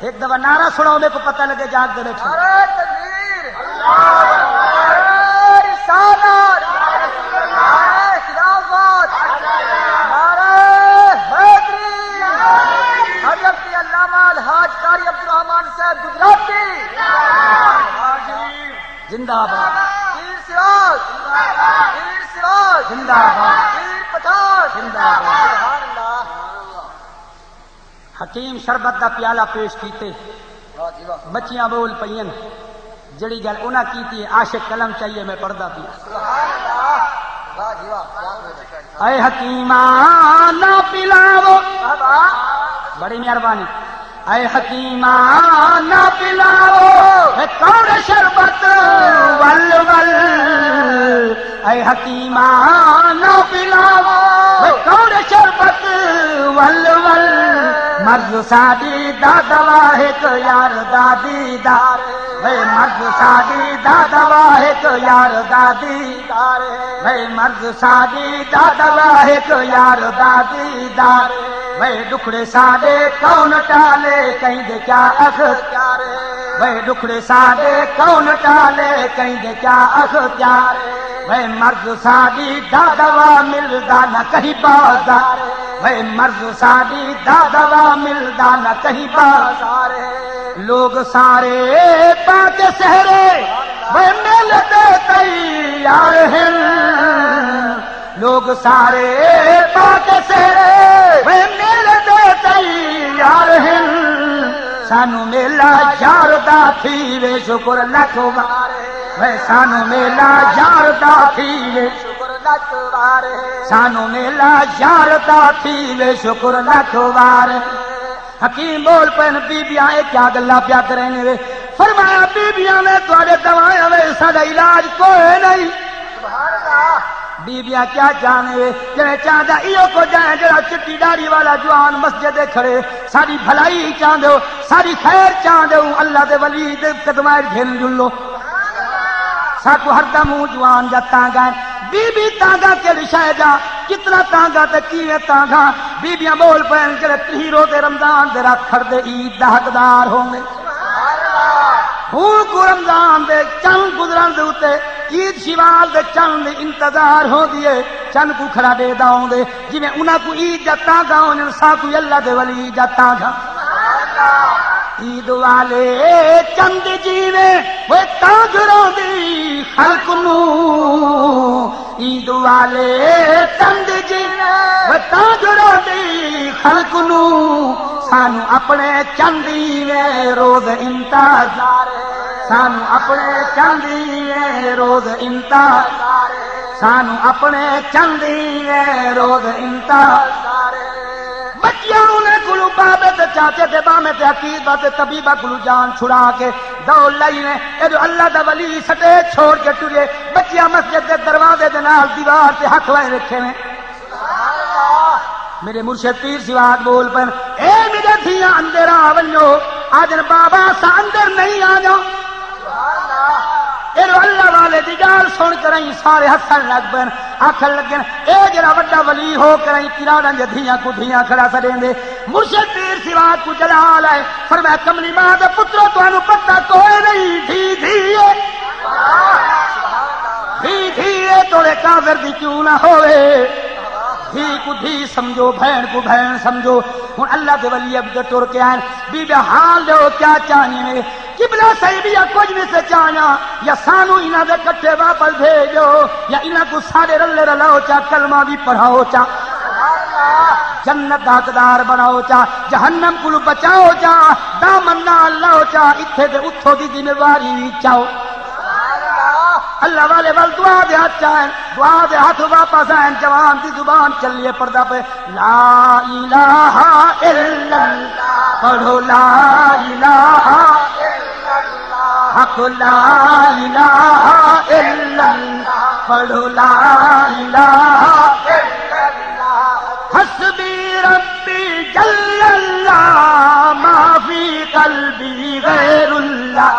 ہک دفعہ نعرہ سݨاؤ، میکوں پتہ لڳے جاڳدے ٻیٹھے ہو۔ نعرہ تکبیر! نعرہ رسالت! نعرہ خلافت! نعرہ حیدری! حضرت علامہ الحاج قاری عبدالرحمان صاحب گجراتی! زندہ باد۔ پیر سراج! پیر سراج! زندہ باد۔ پیر پٹھان! زندہ باد۔ سبحان اللہ۔ حکیم شربت دا پیالہ پیش کیتے۔ واہ جی واہ۔ بچیاں ٻول پئین۔ جیڑھی ڳالھ انہاں کیتی ہے، عاشق قلم چاہیے میں پڑھدا پیاں۔ سبحان اللہ۔ واہ جی واہ۔ اے حکیماں نہ پلاوو۔ واہ واہ۔ بڑی مہربانی۔ اے حکیماں نہ پلاوو، اے کوڑ شربت ول ول۔ اے حکیماں نہ پلاوو، اے کوڑ شربت ول ول۔ مرض ساݙی دا دوا ہک یار دا دیدار۔ اے مرض ساݙی دا دوا ہک یار دا دیدار۔ اے مرض ساݙی دا دوا ہک یار دا دیدار۔ وے ݙکھڑے ساݙے کون ٹالے، کہیں دے کیا اختیار۔ وے ݙکھڑے ساݙے کون ٹالے، کہیں دے کیا اختیار۔ وے مرض ساݙی دا دوا ملدا نہ کہیں بازار۔ وے مرض ساݙی دا دوا ملدا نہ کہیں بازار۔ لوگ سارے پا کے سہرے، وے میلے تے تیار ہن۔ لوگ سارے پا کے سہرے، وے میلے تے تیار ہن۔ سانو میلہ یار دا تھیوے، شکر لکھ وار۔ وے سانو میلہ یار دا تھیوے، شکر لکھ وار۔ سانو میلہ یار دا تھیوے، شکر لکھ وار۔ حکیم بول پئن، بیبیاں اے کیا گلاں پیا کریں وے؟ فرمایا، بیبیاں وے تہاݙے دوائیاں وے، ساݙا علاج کوئے نہیں۔ بیبیاں کیا چاہندے وے؟ جویں چاہندا ایہو کجھ ہے، جڑا چٹی ݙاڑھی والا جوان مسجد دے کھڑے، ساݙی بھلائی چاہندے ہو، ساݙی خیر چاہندے ہو، اللہ دے ولی دے قدماں وچ گھن جلو۔ ساکوں ہر دم اوں جوان جا تانگا ہے۔ بی بی تانگا کیڑھی شے جا، کتنا تانگا تے کیویں تانگا؟ بیبیاں بول پئن، جڑے تریہہ روزے رمضان دے رکھ کھڑدے، عید دا حقدار ہوندے۔ ہوں کوں رمضان دے چن گزرن دے اتے عید شوال دے چن دی انتظار ہوندی ہے، چن کوں کھڑا ݙیہدا ہوندے۔ جیویں انہاں کوں عید جا تانگا ہونن، ساکوں اللہ دے ولی عید جا تانگا۔ عید والے چن دی جیویں وے تانگھراں دی خلق نوں، عید والے چن دی جیویں وے تانگھراں دی خلق نوں، سانوں اپݨے چن دی وے روز انتظار، سانوں اپݨے چن دی وے روز انتظار، سانوں اپݨے چن دی وے روز انتظار۔ بچیاں انہیں کولوں بابے تے چاچے تے مامے تے حقیبہ تے طبیبہ کولوں جان چھڑا کے دوڑ لائی نے۔ اے جو اللہ دا ولی سٹیج چھوڑ کے ٹرے، بچیاں مسجد دے دروازے دے نال دیوار تے ہتھ لائے رکھے نے۔ میرے مرشد پیر سوات بول پن، اے میرے دھیاں اندر آ ونجو۔ آجن بابا اساں اندر نہیں آ جاؤ۔ اے جو اللہ والے دی ڳالھ سݨ کرائیں سارے ہسݨ لڳ پئن، آکھݨ لڳن، اے جیڑھا وݙا ولی ہو کرائیں کراڑاں دے دھیاں کوں دھیاں کھڑا سݙیندے۔ مرشد پیر سوات کوں جلال آئے، فرمایا، کملی ماں دے پترو، تہانوں پتہ کوئے نہیں، دھی دھی ہے۔ دھی دھی ہے، توڑے کافر دی کیوں نہ ہووے۔ دھی کوں دھی سمجھو، بھیݨ کوں بھیݨ سمجھو۔ ہݨ اللہ دے ولی اب جو ٹر کے آئن، بی بی حال ݙیو، کیا چاہنی ہے؟ قبلہ صاحب، یا کجھ وی سے چاہنا، یا سانو انہاں دے کٹھے واپس بھیج ݙیو، یا انہاں کوں ساݙے رلے رلاؤ چا، کلمہ وی پڑھاؤ چا، جنت دا حقدار بݨاؤ چا، جہنم کولوں بچاؤ چا، دامن نال لاؤ چا، اتھے تے اتھوں دی ذمہ واری وی چاؤ۔ اللہ والے ول دعا دے ہتھ چاہن، دعا دے ہتھ واپس آئن، جوان دی زبان چلیے پڑھدا پئے۔ لا الہ الا اللہ، پڑھو لا الہ الا اللہ، حق لا الہ الا اللہ، پڑھو لا الہ الا اللہ۔ حسبی ربی جل اللہ، ما فی قلبی غیر اللہ۔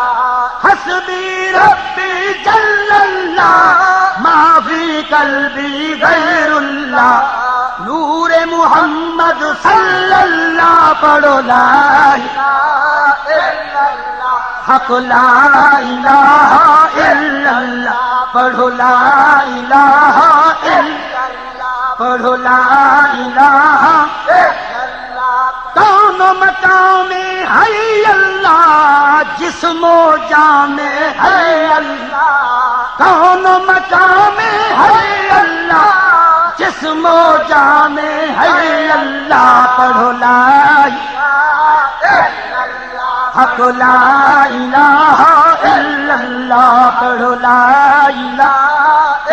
حسبی ربی جل اللہ، ما فی قلبی غیر اللہ۔ نور محمد صلی اللہ، پڑھو لا الہ الا اللہ۔ حق لا الہ الا اللہ، پڑھو لا الہ الا اللہ، پڑھو لا الہ۔ کون مقام حی اللہ، جسم و جان حی اللہ۔ کون مقام حی اللہ، جسم و جان حی اللہ، پڑھو لا الہ الا اللہ۔ حق لا الہ الا اللہ، پڑھو لا الہ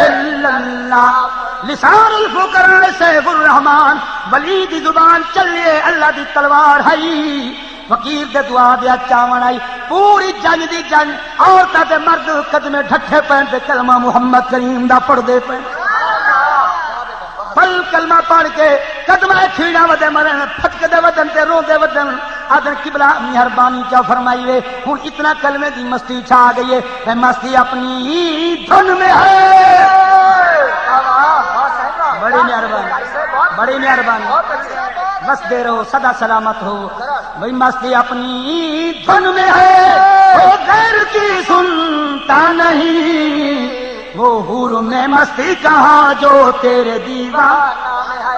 الا اللہ۔ لسان الفقراء سیف الرحمان، ولی دی زبان چلیے، اللہ دی تلوار ہئی۔ فقیر دے دعا دے ہتھ چاوݨ آئی، پوری جنج دی جنج، عورتاں تے مرد قدمے ڈھٹھے پئن تے کلمہ محمد کریم دا پڑھدے پئن۔ پل کلمہ پڑھ کے قدمہ کھیڑا ودے مرن، پھٹکدے ودن تے روندے ودن۔ آدھن، قبلہ مہربانی چا فرمائیے، ہن اتنا کلمے دی مستی چھا گئی ہے، میں مستی اپنی دھن میں ہے۔ بڑی مہربانی، بڑی مہربانی۔ وسدے رہو، سدا سلامت ہو۔ بھئی مستی اپنی دھن میں ہے، وہ غیر کی سنتا نہیں۔ وہ حور میں مستی کہاں جو تیرے دیوانہ میں ہے۔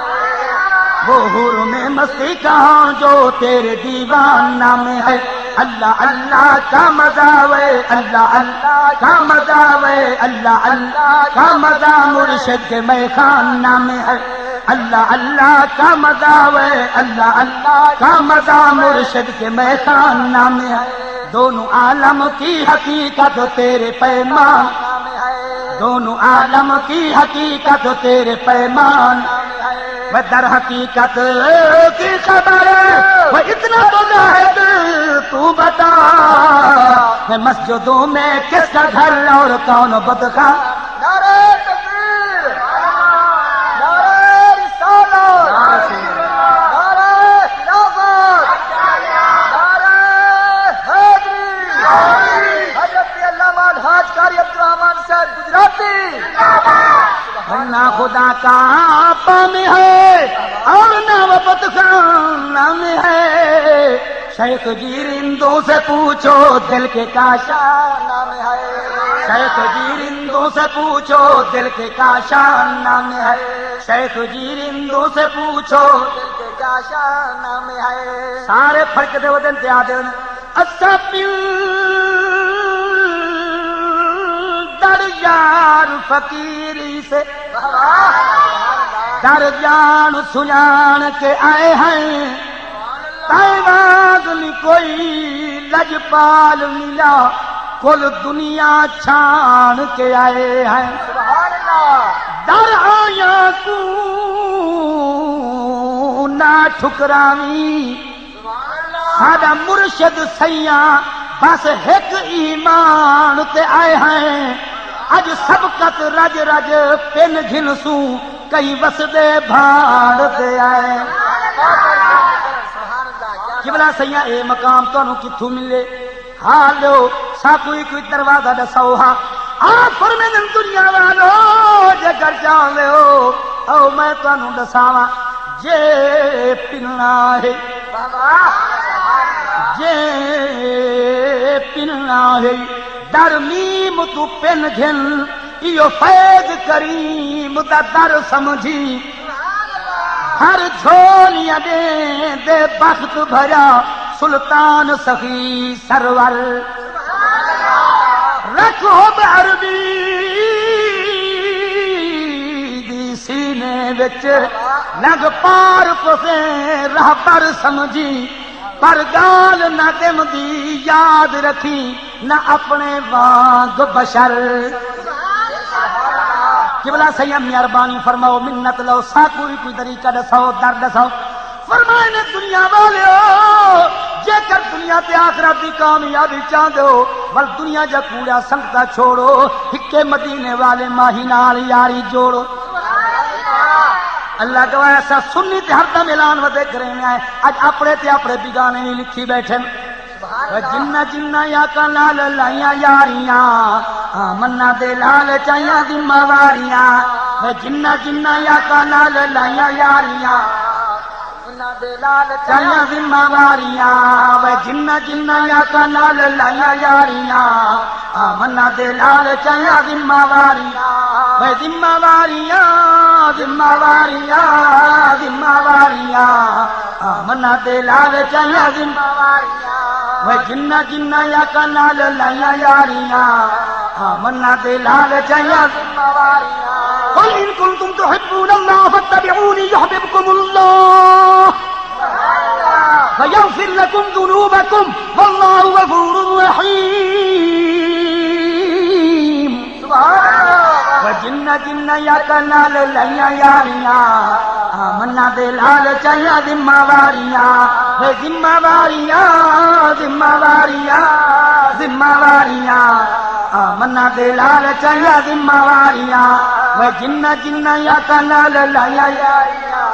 وہ حور میں مستی کہاں جو تیرے دیوانہ میں ہے۔ اللہ اللہ کا مزہ وے، اللہ اللہ کا مزہ وے، اللہ اللہ کا مزہ مرشد کے میخانہ میں ہے۔ اللہ اللہ کا مزہ وے، اللہ اللہ کا مزہ مرشد کے میخانہ میں ہے۔ دونوں عالم کی حقیقت تیرے پیمان، دونوں عالم کی حقیقت تیرے پیمان۔ وہ در حقیقت کی خبر، وہ اتنا تو زاہد تو بتا، میں مسجدوں میں کس کا گھر اور کون بتخانہ؟ نعرہ تکبیر! نعرہ رسالت! نعرہ خلافت! نعرہ حیدری! حضرت علامہ الحاج قاری عبدالرحمان صاحب گجراتی! نہ خدا کا پانی ہے اور نہ وہ بتخانہ میں ہے۔ شیخ جی رندوں سے پوچھو دل کے کاشانہ میں ہے۔ شیخ جی رندوں سے پوچھو دل کے کاشانہ میں ہے۔ شیخ جی رندوں سے پوچھو دل کے کاشانہ میں ہے۔ سارے فرق دے ودن تے آدن اساں پل در یار فقیری سے۔ در جان سجان کے آئے ہیں، تائیں واگ نی کوئی لجپال ملا، کل دنیا چھان کے آئے ہیں۔ سبحان اللہ۔ در آیاں کوں نہ ٹھکراویں، ساݙا مرشد سئیاں، بس ہک ایمان تے آئے ہیں۔ اڄ سبقت رڄ رڄ پن گھنسوں، کئی وسدے بھاݨ تے آئے۔ قبلہ سئیاں، اے مقام تہانوں کتھوں ملے؟ ہا لو، ساکوں ہی کوئی دروازہ ݙساؤ ہا۔ آپ فرمیندن، دنیا والو، جے گھر جاندے ہو، آؤ میں تہانوں ݙساواں۔ جے پنݨا ہے، جے پنݨا ہے، در میم توں پن گھن، ایہو فیض کریم دا در سمجھی۔ ہر جھولیاں ݙیندے بخت بھریا سلطان سخی سرور۔ رکھ حب عربی دی سینے وچ، لڳ پار پسیں رہبر سمجھی۔ پر ڳالھ نہ ݙم دی یاد رکھیں، نہ اپݨے وانگ بشر۔ قبلہ سئیاں مہربانی فرماؤ، منت لو، ساکوں وی کوئی طریقہ ݙساؤ، در ݙساؤ۔ فرمائے نے، دنیا والیو، جے کر دنیا تے آخرت دی کامیابی چاہندے ہو، ول دنیا جا کوڑا سنگتا چھوڑو، ہکے مدینے والے ماہی نال یاری جوڑو۔ اللہ گواہ ہے، اساں سنی تے ہر دم اعلان ودے کریندے ہیں، اڄ اپݨے تے اپݨے بیگانے وی لکھی ٻیٹھن۔ وے جنہ جنہ یاکاں نال لائیاں یاریاں، آمنہ دے لال چائیاں ذمہ واریاں۔ وے جنہ جنہ یاکاں نال لائیاں یاریاں، آمنہ دے لال چائیاں ذمہ واریاں۔ وے جنہ جنہ یاکاں نال لائیاں یاریاں، آمنہ دے لال چائیاں ذمہ واریاں۔ وے ذمہ واریاں، ذمہ واریاں، ذمہ واریاں، آمنہ دے لال چائیاں ذمہ واریاں۔ وے جنہ جنہ یاکاں نال لائیاں یاریاں، آمنہ دے لال چائیاں ذمہ واریاں۔ قل إن كنتم تحبون الله فاتبعوني يحببكم الله ويغفر لكم ذنوبكم والله غفور رحيم۔ سبحان اللہ۔ وہ جنہ جنہ یاکاں نال لائیاں یاریاں، آمنہ دے لال چائیاں ذمہ واریاں۔ وہ ذمہ واریاں، ذمہ واریاں، ذمہ واریاں، آمنہ دے لال چائیاں ذمہ واریاں۔ وہ جنہ جنہ یاکاں نال لائیاں یاریاں،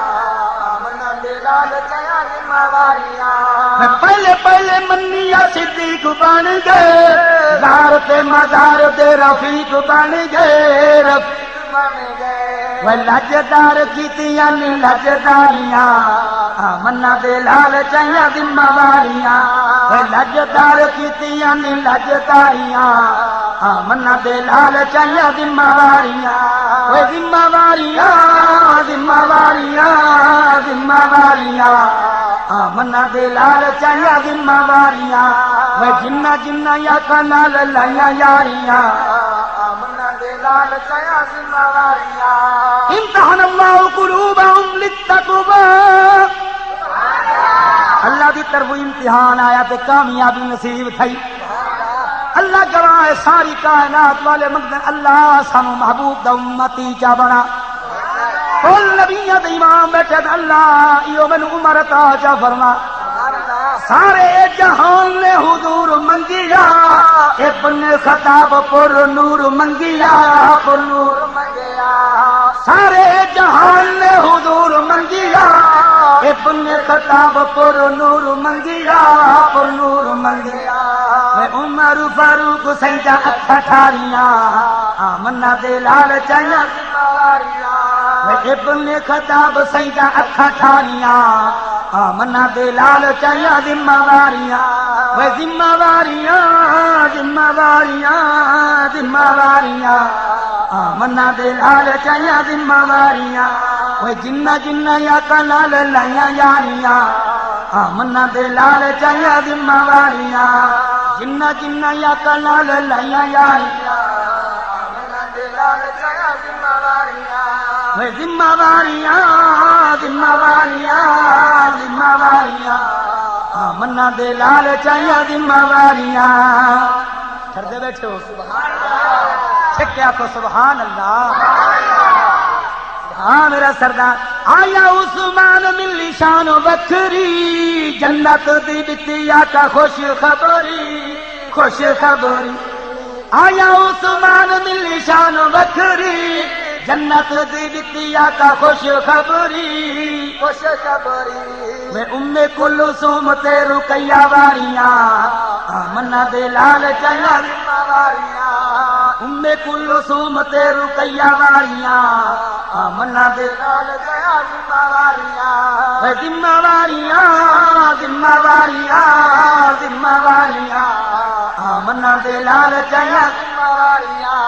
آمنہ دے لال چائیاں ذمہ واریاں۔ میں پہلے پہلے منیا صدیق بن گئے، زار تے مزار دے رفیق بن گئے، رفیق بن گئے۔ وہ لجدار کیتیاں نی لجداریاں، آمنہ دے لال چائیاں ذمہ واریاں۔ وہ لجدار کیتیاں نی لجداریاں، آمنہ دے لال چائیاں ذمہ واریاں۔ وہ ذمہ واریاں، ذمہ واریاں، ذمہ واریاں، آمنہ دے لال چاہیاں ذمہ واریاں۔ میں جنہ جنہ یاکاں نال لائیاں یاریاں، آمنہ دے لال چاہیاں ذمہ واریاں۔ امتحن اللہ قلوبہم للتقوی۔ اللہ دی طرفوں امتحان آیا تے کامیابی نصیب تھئی۔ اللہ گواہ ہے، ساری کائنات والے منگدے، اللہ سانوں محبوب دا امتی چا بنا۔ کل نبیاں دے امام بیٹھے تے اللہ ایہو مینوں عمر عطا چا فرما۔ سارے جہان نے حضور منگیا، ابن خطاب پر نور منگیا، پر نور منگیا۔ سارے جہان نے حضور منگیا، ابن خطاب پر نور منگیا، پر نور منگیا۔ میں عمر فاروق سائیں دا اکھاں ٹھاریاں، آمنہ دے لال چاہیاں ذمہ واریاں۔ میں ابن خطاب سائیں دا اکھاں ٹھاریاں، آمنہ دے لال چاہیاں ذمہ واریاں۔ میں ذمہ واریاں، ذمہ واریاں، ذمہ واریاں، آمنہ دے لال چاہیاں ذمہ واریاں۔ میں جنہ جنہ یاکاں نال لائیاں یاریاں، آمنہ دے لال چاہیاں ذمہ واریاں۔ جنہ جنہ یاکاں نال لائیاں یاریاں، آمنہ دے لال چاہیاں ذمہ واریاں۔ میں ذمہ واریاں، ذمہ واریاں، ذمہ واریاں، آمنہ دے لال چاہیاں ذمہ واریاں۔ ٹھردے بیٹھے ہو؟ چھکے آکھو سبحان اللہ۔ ہاں میرا سردار، آیا عثمان ملی شان وکھری، جنت دی ݙتی آقا خوشخبری، خوشخبری۔ آیا عثمان ملی شان وکھری، جنت دی ݙتی آقا خوشخبری، خوشخبری۔ میں ام کلثوم تے رقیہ واریاں، آمنہ دے لال چاہیاں ذمہ واریاں۔ ام کلثوم تے رقیہ واریاں، آمنہ دے لال چاہیاں ذمہ واریاں۔ اے ذمہ واریاں، ذمہ واریاں، ذمہ واریاں، آمنہ دے لال چاہیاں ذمہ واریاں۔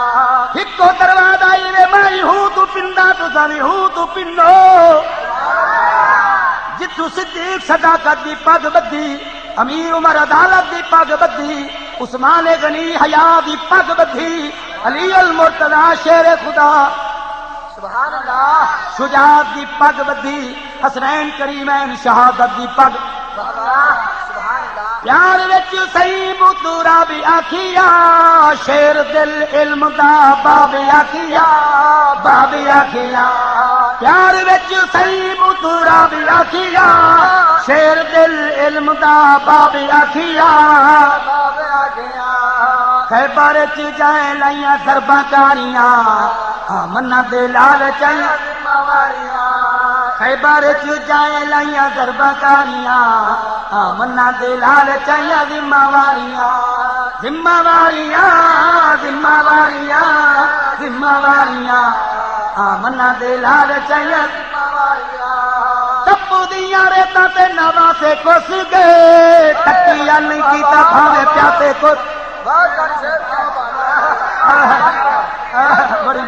ہکو دروازہ ای وے، میں ہوں توں پندا، تساں وی ہوں توں پنو۔ جتھوں صدیق صداقت دی پڳ ٻدھی، امیر عمر عدالت دی پڳ ٻدھی، عثمان غنی حیا دی پڳ ٻدھی، علی المرتضی شیر خدا، سبحان اللہ، شجاعت دی پڳ ٻدھی، حسنین کریمین شہادت دی پڳ۔ واہ واہ، سبحان اللہ۔ پیار وچ سئیں بتورا بھی آکھیا، شیر دل علم دا باب آکھیا، باب آکھیا۔ پیار وچ سئیں بتورا بھی آکھیا، شیر دل علم دا باب آکھیا، باب آکھیا۔ خیبر چ جائیں لائیاں ضرباں کاریاں، آمنہ دے لال چاہیاں ذمہ واریاں۔ خیبر چ جائیں لائیاں ضرباں کاریاں، آمنہ دے لال چاہیاں ذمہ واریاں۔ ذمہ واریاں، ذمہ واریاں، ذمہ واریاں، آمنہ دے لال چاہیاں ذمہ واریاں۔ تپو دیاں ریتاں تے نواسے کس ڳئے، تکیا نہیں کیتا بھاویں پیاسے کس۔ بڑی،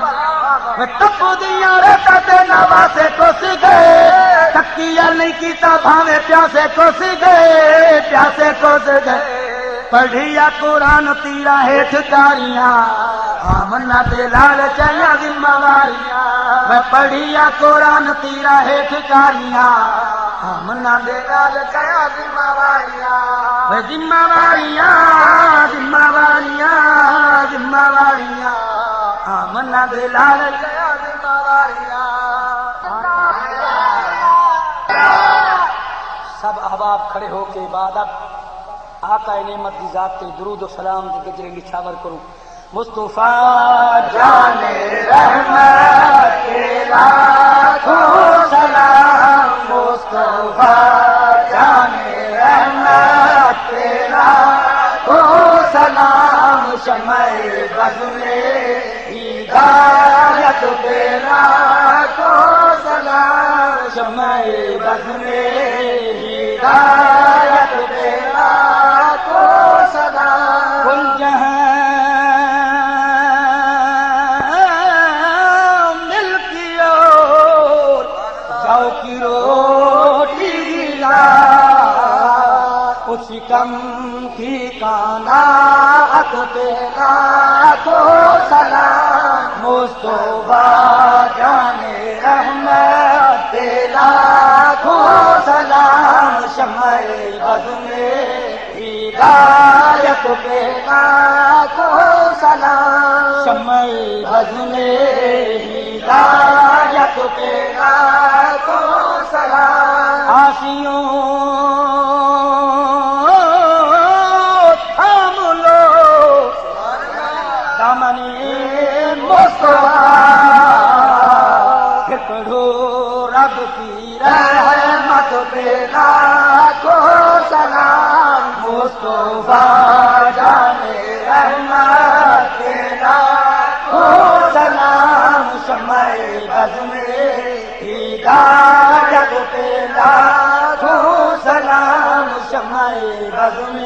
تپو دیاں ریتاں تے نواسے کس ڳئے، تکیا نہیں کیتا بھاویں پیاسے کس ڳئے، پیاسے کس ڳئے۔ پڑھیا قرآن تیرا ہیٹھ کاریاں، آمنہ دے لال چاہیاں ذمہ واریاں۔ میں پڑھیا قرآن تیرا ہیٹھ کاریاں، آمنہ دے لال چاہیاں ذمہ واریاں۔ میں ذمہ واریاں، ذمہ واریاں، ذمہ واریاں، آمنہ دے لال چاہیاں ذمہ واریاں۔ سب احباب کھڑے ہو کے عبادت آقا نعمت دی ذات تے درود و سلام دے گجرے نچھاور کروں۔ مصطفیٰ جان رحمت کے لاکھوں سلام، مصطفیٰ جان رحمت کے لاکھوں سلام، شمع بزم ہدایت پہ لاکھوں سلام، شمع بزم ہدایت پہ لاکھوں سلام۔ کل جہاں مل کے اور کم ٹھکانا، حق پہ لاکھوں سلام، مصطفیٰ جان رحمت پہ لاکھوں سلام، شمع بزم ہدایت پہ لاکھوں سلام، شمع بزم ہدایت پہ لاکھوں سلام۔ آسیوں تھام لو دامن مصطفیٰ، پکڑو رب کی رحمت پہ لاکھوں سلام، مصطفیٰ جان رحمت پہ لاکھوں سلام، شمع بزم ہدایت پہ لاکھوں سلام، شمع بزم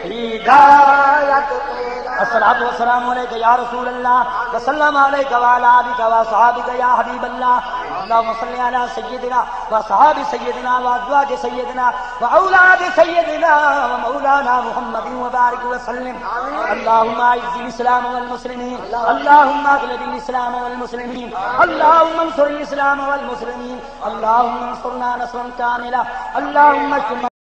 ہدایت پہ لاکھوں۔ الصلاة والسلام عليك يا رسول الله، وسلم عليك وعلى آلك وأصحابك يا حبيب الله۔ اللهم صل على سيدنا وأصحاب سيدنا وأزواج سيدنا وأولاد سيدنا ومولانا محمد وبارك وسلم۔ اللهم أعز الإسلام والمسلمين، اللهم أغلب الإسلام والمسلمين، اللهم انصر الإسلام والمسلمين، اللهم انصرنا نصرا كاملا، اللهم اشف